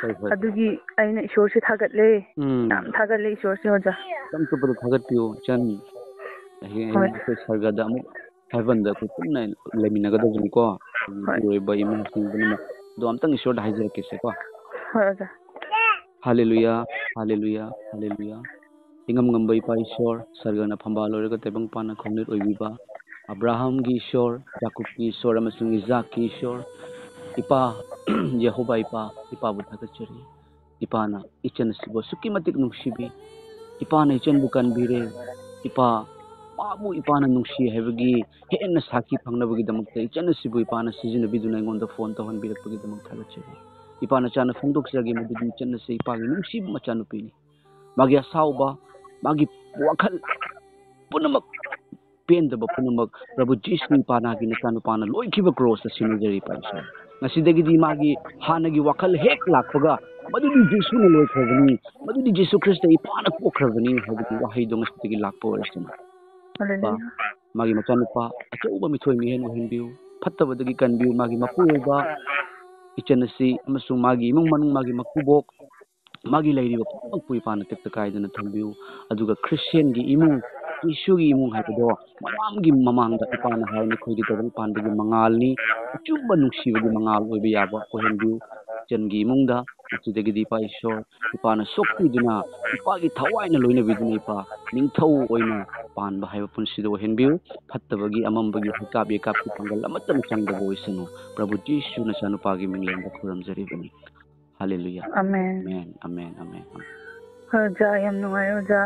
ꯍꯣꯏ, ꯍꯣꯏ꯫ ꯑꯗꯨꯒꯤ ꯑꯩꯅ ꯏꯁꯣꯔꯁꯦ ꯊꯥꯒꯠꯂꯦ꯫ ꯎꯝ꯫ ꯌꯥꯝ ꯊꯥꯒꯠꯂꯦ ꯏꯁꯣꯔꯁꯦ, ꯑꯣꯖꯥ꯫ ꯃꯇꯝ ꯆꯨꯞꯄꯗ ꯊꯥꯒꯠꯄꯤꯌꯨ ꯏꯆꯟ꯫ ꯍꯌꯦꯡ, ꯍꯣꯏ꯫ ꯍꯌꯦꯡ ꯑꯩꯈꯣꯏ ꯁꯔꯒꯗ ꯑꯃꯨꯛ heavenꯗ ꯑꯩꯈꯣꯏ ꯄꯨꯟꯅ ꯂꯩꯃꯤꯟꯅꯒꯗꯕꯅꯤꯀꯣ꯫ ꯍꯣꯏ꯫ ꯑꯣꯏꯕ ꯏꯃꯨꯡꯁꯤꯡ ꯄꯨꯝꯅꯃꯛ꯫ ꯑꯗꯣ ꯑꯝꯇꯪ ꯏꯁꯣꯔꯗ ꯍꯥꯏꯖꯔꯛꯀꯦꯁꯦꯀꯣ꯫ ꯍꯣꯏ, ꯑꯣꯖꯥ꯫ ꯍꯥꯂꯦꯂꯨꯌꯥ, ꯍꯥꯂꯦꯂꯨꯌꯥ, ꯍꯥꯂꯦꯂꯨꯌꯥ꯫ ꯏꯉꯝ ꯉꯝꯕ ꯏꯄꯥ ꯏꯁꯣꯔ, ꯁꯔꯒꯅ ꯐꯝꯕꯥꯜ ꯑꯣꯏꯔꯒ ꯇꯥꯏꯕꯪꯄꯥꯟꯅ ꯈꯣꯡꯅꯦꯠ ꯑꯣꯏꯕꯤꯕ, ꯑꯕ꯭ꯔꯥꯍꯝꯒꯤ ꯏꯁꯣꯔ, ꯌꯥꯀꯨꯕꯀꯤ ꯏꯁꯣꯔ ꯑꯃꯁꯨꯡ ꯏꯖꯥꯛꯀꯤ ꯏꯁꯣꯔ, ꯏꯄꯥ, ꯌꯦꯍꯣꯕꯥ ꯏꯄꯥ, ꯏꯄꯥꯕꯨ ꯊꯥꯒꯠꯆꯔꯤ꯫ ꯏꯄꯥꯅ ꯏꯆꯟ ꯑꯁꯤꯕꯨ ꯑꯁꯨꯛꯀꯤ ꯃꯇꯤꯛ ꯅꯨꯡꯁꯤꯕꯤ꯫ ꯏꯄꯥꯅ ꯏꯆꯟꯕꯨ ꯀꯟꯕꯤꯔꯦ꯫ ꯏꯄꯥ, ꯃꯥꯕꯨ ꯏꯄꯥꯅ ꯅꯨꯡꯁꯤ ꯍꯥꯏꯕꯒꯤ ꯍꯦꯟꯅ ꯁꯥꯈꯤ ꯐꯪꯅꯕꯒꯤꯗꯃꯛꯇ ꯏꯆꯟ ꯑꯁꯤꯕꯨ ꯏꯄꯥꯅ ꯁꯤꯖꯤꯟꯅꯕꯤꯗꯨꯅ ꯑꯩꯉꯣꯟꯗ ꯐꯣꯟ ꯇꯧꯍꯟꯕꯤꯔꯛꯄꯒꯤꯗꯃꯛ ꯊꯥꯒꯠꯆꯔꯤ꯫ ꯏꯄꯥꯅ ꯆꯥꯅ ꯐꯣꯡꯗꯣꯛꯆꯒꯦ ꯃꯗꯨꯗꯤ ꯏꯆꯟ ꯑꯁꯤ ꯏꯄꯥꯒꯤ ꯅꯨꯡꯁꯤꯕ ꯃꯆꯥꯅꯨꯄꯤꯅꯤ꯫ ꯃꯥꯒꯤ ꯑꯁꯥꯎꯕ, ꯃꯥꯒꯤ ꯋꯥꯈꯜ ꯄꯨꯝꯅꯃꯛ, ꯄꯦꯟꯗꯕ ꯄꯨꯝꯅꯃꯛ ꯄ꯭ꯔꯚꯨ ꯖꯤꯁꯨ ꯏꯄꯥꯅꯒꯤ ꯅꯆꯥꯅꯨꯄꯥꯅ ꯂꯣꯏꯈꯤꯕ ꯀ꯭ꯔꯣꯁꯇ ꯁꯤꯟꯅꯖꯔꯤ ꯏꯄꯥ ꯏꯁꯣꯔ꯫ ꯉꯁꯤꯗꯒꯤꯗꯤ ꯃꯥꯒꯤ ꯍꯥꯟꯅꯒꯤ ꯋꯥꯈꯜ ꯍꯦꯛ ꯂꯥꯛꯄꯒ, "ꯃꯗꯨꯗꯤ ꯖꯤꯁꯨꯅ ꯂꯣꯏꯈ꯭ꯔꯕꯅꯤ, ꯃꯗꯨꯗꯤ ꯖꯤꯁꯨ ꯈ꯭ꯔꯤꯁꯇ ꯏꯄꯥꯅ ꯀꯣꯛꯈ꯭ꯔꯕꯅꯤ" ꯍꯥꯏꯕꯒꯤ ꯋꯥꯍꯩꯗꯣ ꯉꯁꯤꯗꯒꯤ ꯂꯥꯛꯄ ꯑꯣꯏꯔꯁꯅꯨ꯫ ꯍꯜꯂꯦꯂꯨꯌꯥ꯫ ꯃꯥꯒꯤ ꯃꯆꯥꯅꯨꯄꯥ ꯑꯆꯧꯕ ꯃꯤꯊꯣꯏ ꯃꯤꯍꯦꯟ ꯑꯣꯏꯍꯟꯕꯤꯌꯨ, ꯐꯠꯇꯕꯗꯒꯤ ꯀꯟꯕꯤꯌꯨ, ꯃꯥꯒꯤ ꯃꯄꯨꯔꯣꯏꯕ ꯏꯆꯟ ꯑꯁꯤ ꯑꯃꯁꯨꯡ ꯃꯥꯒꯤ ꯏꯃꯨꯡ ꯃꯅꯨꯡ, ꯃꯥꯒꯤ ꯃꯀꯨꯕꯣꯛ, ꯃꯥꯒꯤ ꯂꯩꯔꯤꯕ ꯄꯨꯝꯅꯃꯛꯄꯨ ꯏꯄꯥꯅ ꯇꯦꯛꯇ ꯀꯥꯏꯗꯅ ꯊꯝꯕꯤꯌꯨ꯫ ꯑꯗꯨꯒ ꯈ꯭ꯔꯤꯁꯇꯤꯌꯥꯟꯒꯤ ꯏꯃꯨꯡ, ꯌꯤꯁꯨꯒꯤ ꯏꯃꯨꯡ ꯍꯥꯏꯕꯗꯣ ꯃꯌꯥꯝꯒꯤ ꯃꯃꯥꯡꯗ ꯏꯄꯥꯅ ꯍꯥꯏ, "ꯅꯈꯣꯏꯗꯤ ꯇꯥꯏꯕꯪ ꯄꯥꯟꯕꯒꯤ ꯃꯉꯥꯜꯅꯤ, ꯑꯆꯨꯝꯕ ꯅꯨꯡꯁꯤꯕꯒꯤ ꯃꯉꯥꯜ ꯑꯣꯏꯕ ꯌꯥꯕ ꯑꯣꯏꯍꯟꯕꯤꯌꯨ ꯏꯆꯟꯒꯤ ꯏꯃꯨꯡꯗ꯫ ꯃꯁꯤꯗꯒꯤꯗꯤ ꯏꯄꯥ ꯏꯁꯣꯔ, ꯏꯄꯥꯅ ꯁꯣꯛꯄꯤꯗꯨꯅ, ꯏꯄꯥꯒꯤ ꯊꯋꯥꯏꯅ ꯂꯣꯏꯅꯕꯤꯗꯨꯅ ꯏꯄꯥ ꯅꯤꯡꯊꯧ ꯑꯣꯏꯅ ꯄꯥꯟꯕ ꯍꯥꯏꯕ ꯄꯨꯟꯁꯤꯗ ꯑꯣꯏꯍꯟꯕꯤꯌꯨ꯫ ꯐꯠꯇꯕꯒꯤ ꯑꯃꯝꯕꯒꯤ ꯍꯩꯀꯥꯞ ꯌꯩꯀꯥꯞꯀꯤ ꯄꯥꯡꯒꯜ ꯑꯃꯠꯇ ꯆꯪꯗꯕ ꯑꯣꯏꯁꯅꯨ꯫ ꯄ꯭ꯔꯚꯨ ꯖꯤꯁꯨ ꯅꯆꯥꯅꯨꯄꯥꯒꯤ ꯃꯤꯡꯂꯦꯟꯗ ꯈꯨꯔꯨꯝꯖꯔꯤꯕꯅꯤ꯫ Hallelujah. Amen. Amen, amen, amen, amen. ꯍꯣꯏ, ꯑꯣꯖꯥ, ꯌꯥꯝ ꯅꯨꯡꯉꯥꯏꯔꯦ, ꯑꯣꯖꯥ꯫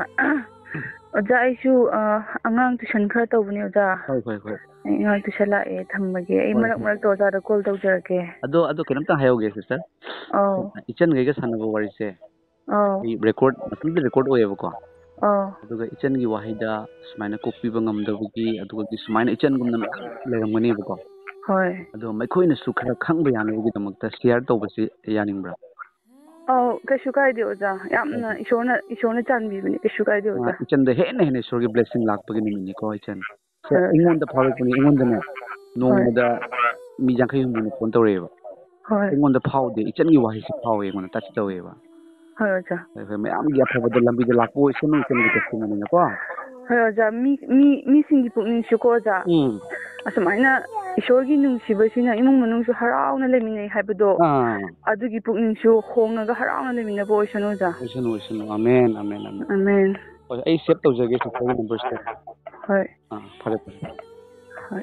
ꯑꯣꯖꯥ, ꯑꯩꯁꯨ, ꯑ, ꯑꯉꯥꯡ ꯇꯨꯏꯁꯟ ꯈꯔ ꯇꯧꯕꯅꯦ, ꯑꯣꯖꯥ꯫ ꯍꯣꯏ, ꯍꯣꯏ, ꯍꯣꯏ꯫ ꯑꯩ ꯑꯉꯥꯡ ꯇꯨꯏꯁꯟ ꯂꯥꯛꯑꯦ, ꯊꯝꯃꯒꯦ꯫ ꯑꯩ ꯍꯣꯏ, ꯃꯔꯛ ꯍꯣꯏ꯫ ꯃꯔꯛꯇ ꯑꯣꯖꯥꯗ ꯀꯣꯜ ꯇꯧꯖꯔꯛꯀꯦ꯫ ꯑꯗꯣ, ꯑꯗꯣ ꯀꯩꯅꯣꯝꯇ ꯍꯥꯏꯍꯧꯒꯦ, ꯁꯤꯁꯇꯔ꯫ ꯑꯧ꯫ ꯏꯆꯟꯈꯩꯒ ꯁꯥꯟꯅꯕ ꯋꯥꯔꯤꯁꯦ꯫ ꯑꯧ꯫ ꯑꯩ ꯔꯦꯀꯣꯔꯠ, ꯃꯇꯨꯡꯗ ꯔꯦꯀꯣꯔꯠ ꯑꯣꯏꯌꯦꯕꯀꯣ꯫ ꯑꯧ꯫ ꯑꯗꯨꯒ ꯏꯆꯟꯒꯤ ꯋꯥꯍꯩꯗ ꯁꯨꯃꯥꯏꯅ ꯀꯣꯛꯄꯤꯕ ꯉꯝꯗꯕꯒꯤ, ꯑꯗꯨꯒ ꯁꯨꯃꯥꯏꯅ ꯏꯆꯟꯒꯨꯝꯅ ꯃꯌꯥꯝ ꯂꯩꯔꯝꯒꯅꯦꯕꯀꯣ꯫ ꯍꯣꯏ꯫ ꯑꯗꯣ ꯃꯈꯣꯏꯅꯁꯨ ꯈꯔ ꯈꯪꯕ ꯌꯥꯅꯕꯒꯤꯗꯃꯛꯇ ꯁꯤꯌꯥꯔ ꯇꯧꯕꯁꯤ ꯌꯥꯅꯤꯡꯕ꯭ꯔꯥ? ꯑꯧ, ꯀꯩꯁꯨ ꯀꯥꯏꯗꯦ, ꯑꯣꯖꯥ꯫ ꯌꯥꯝꯅ ꯍꯣꯏ, ꯍꯣꯏ꯫ ꯏꯁꯣꯔꯅ, ꯏꯁꯣꯔꯅ ꯆꯥꯟꯕꯤꯕꯅꯤ, ꯀꯩꯁꯨ ꯀꯥꯏꯗꯦ, ꯑ, ꯑꯣꯖꯥ꯫ ꯏꯆꯟꯗ ꯍꯦꯟꯅ ꯍꯦꯟꯅ ꯏꯁꯣꯔꯒꯤ ꯕ꯭ꯂꯦꯁꯤꯡ ꯂꯥꯛꯄꯒꯤ ꯅꯨꯃꯤꯠꯅꯤꯀꯣ, ꯏꯆꯟ꯫ ꯁꯦ, ꯍꯣꯏ꯫ ꯑꯩꯉꯣꯟꯗ ꯐꯥꯎꯔꯛꯄꯅꯤ, ꯑꯩꯉꯣꯟꯗꯅꯦ, ꯍꯣꯏ꯫ ꯅꯣꯡꯃꯗ ꯃꯤ ꯌꯥꯡꯈꯩ ꯍꯨꯝꯐꯨꯅ ꯐꯣꯟ ꯇꯧꯔꯛꯑꯦꯕ꯫ ꯍꯣꯏ꯫ ꯑꯩꯉꯣꯟꯗ ꯐꯥꯎꯗꯦ, ꯏꯆꯟꯒꯤ ꯋꯥꯍꯩꯁꯦ ꯐꯥꯎꯋꯦ, ꯑꯩꯉꯣꯟꯗ ꯇꯆ ꯇꯧꯋꯦꯕ꯫ ꯍꯣꯏ, ꯑꯣꯖꯥ꯫ ꯍꯣꯏ, ꯍꯣꯏ, ꯃꯌꯥꯝꯒꯤ ꯑꯐꯕꯗ ꯂꯝꯕꯤꯗ ꯂꯥꯛꯄ ꯑꯣꯏꯁꯅꯨ, ꯏꯆꯟꯒꯤ ꯇꯦꯁꯇꯤꯃꯣꯅꯤꯅꯀꯣ꯫ ꯍꯣꯏ, ꯑꯣꯖꯥ꯫ ꯃꯤ, ꯃꯤ, ꯃꯤꯁꯤꯡꯒꯤ ꯄꯨꯛꯅꯤꯡꯁꯨꯀꯣ, ꯑꯣꯖꯥ꯫ ꯎꯝ꯫ ꯑꯁꯨꯃꯥꯏꯅ ꯏꯁꯣꯔꯒꯤ ꯅꯨꯡꯁꯤꯕꯁꯤꯅ ꯏꯃꯨꯡ ꯃꯅꯨꯡꯁꯨ ꯍꯔꯥꯎꯅ ꯂꯩꯃꯤꯟꯅꯩ ꯍꯥꯏꯕꯗꯣ, ꯑꯥ꯫ ꯑꯗꯨꯒꯤ ꯄꯨꯛꯅꯤꯡꯁꯨ ꯍꯣꯡꯉꯒ ꯍꯔꯥꯎꯅ ꯂꯩꯃꯤꯟꯅꯕ ꯑꯣꯏꯁꯅꯨ, ꯑꯣꯖꯥ꯫ ꯑꯣꯏꯁꯅꯨ, ꯑꯣꯏꯁꯅꯨ꯫ Amen, amen, amen. ꯑꯃꯦꯟ꯫ ꯍꯣꯏ, ꯑꯩ ꯁꯦꯚ ꯇꯧꯖꯒꯦ, ꯁꯤꯁꯇꯔꯒꯤ ꯅꯝꯕꯔꯁꯤꯗ꯫ ꯍꯣꯏ꯫ ꯑꯥ, ꯐꯔꯦ, ꯐꯔꯦ꯫ ꯍꯣꯏ꯫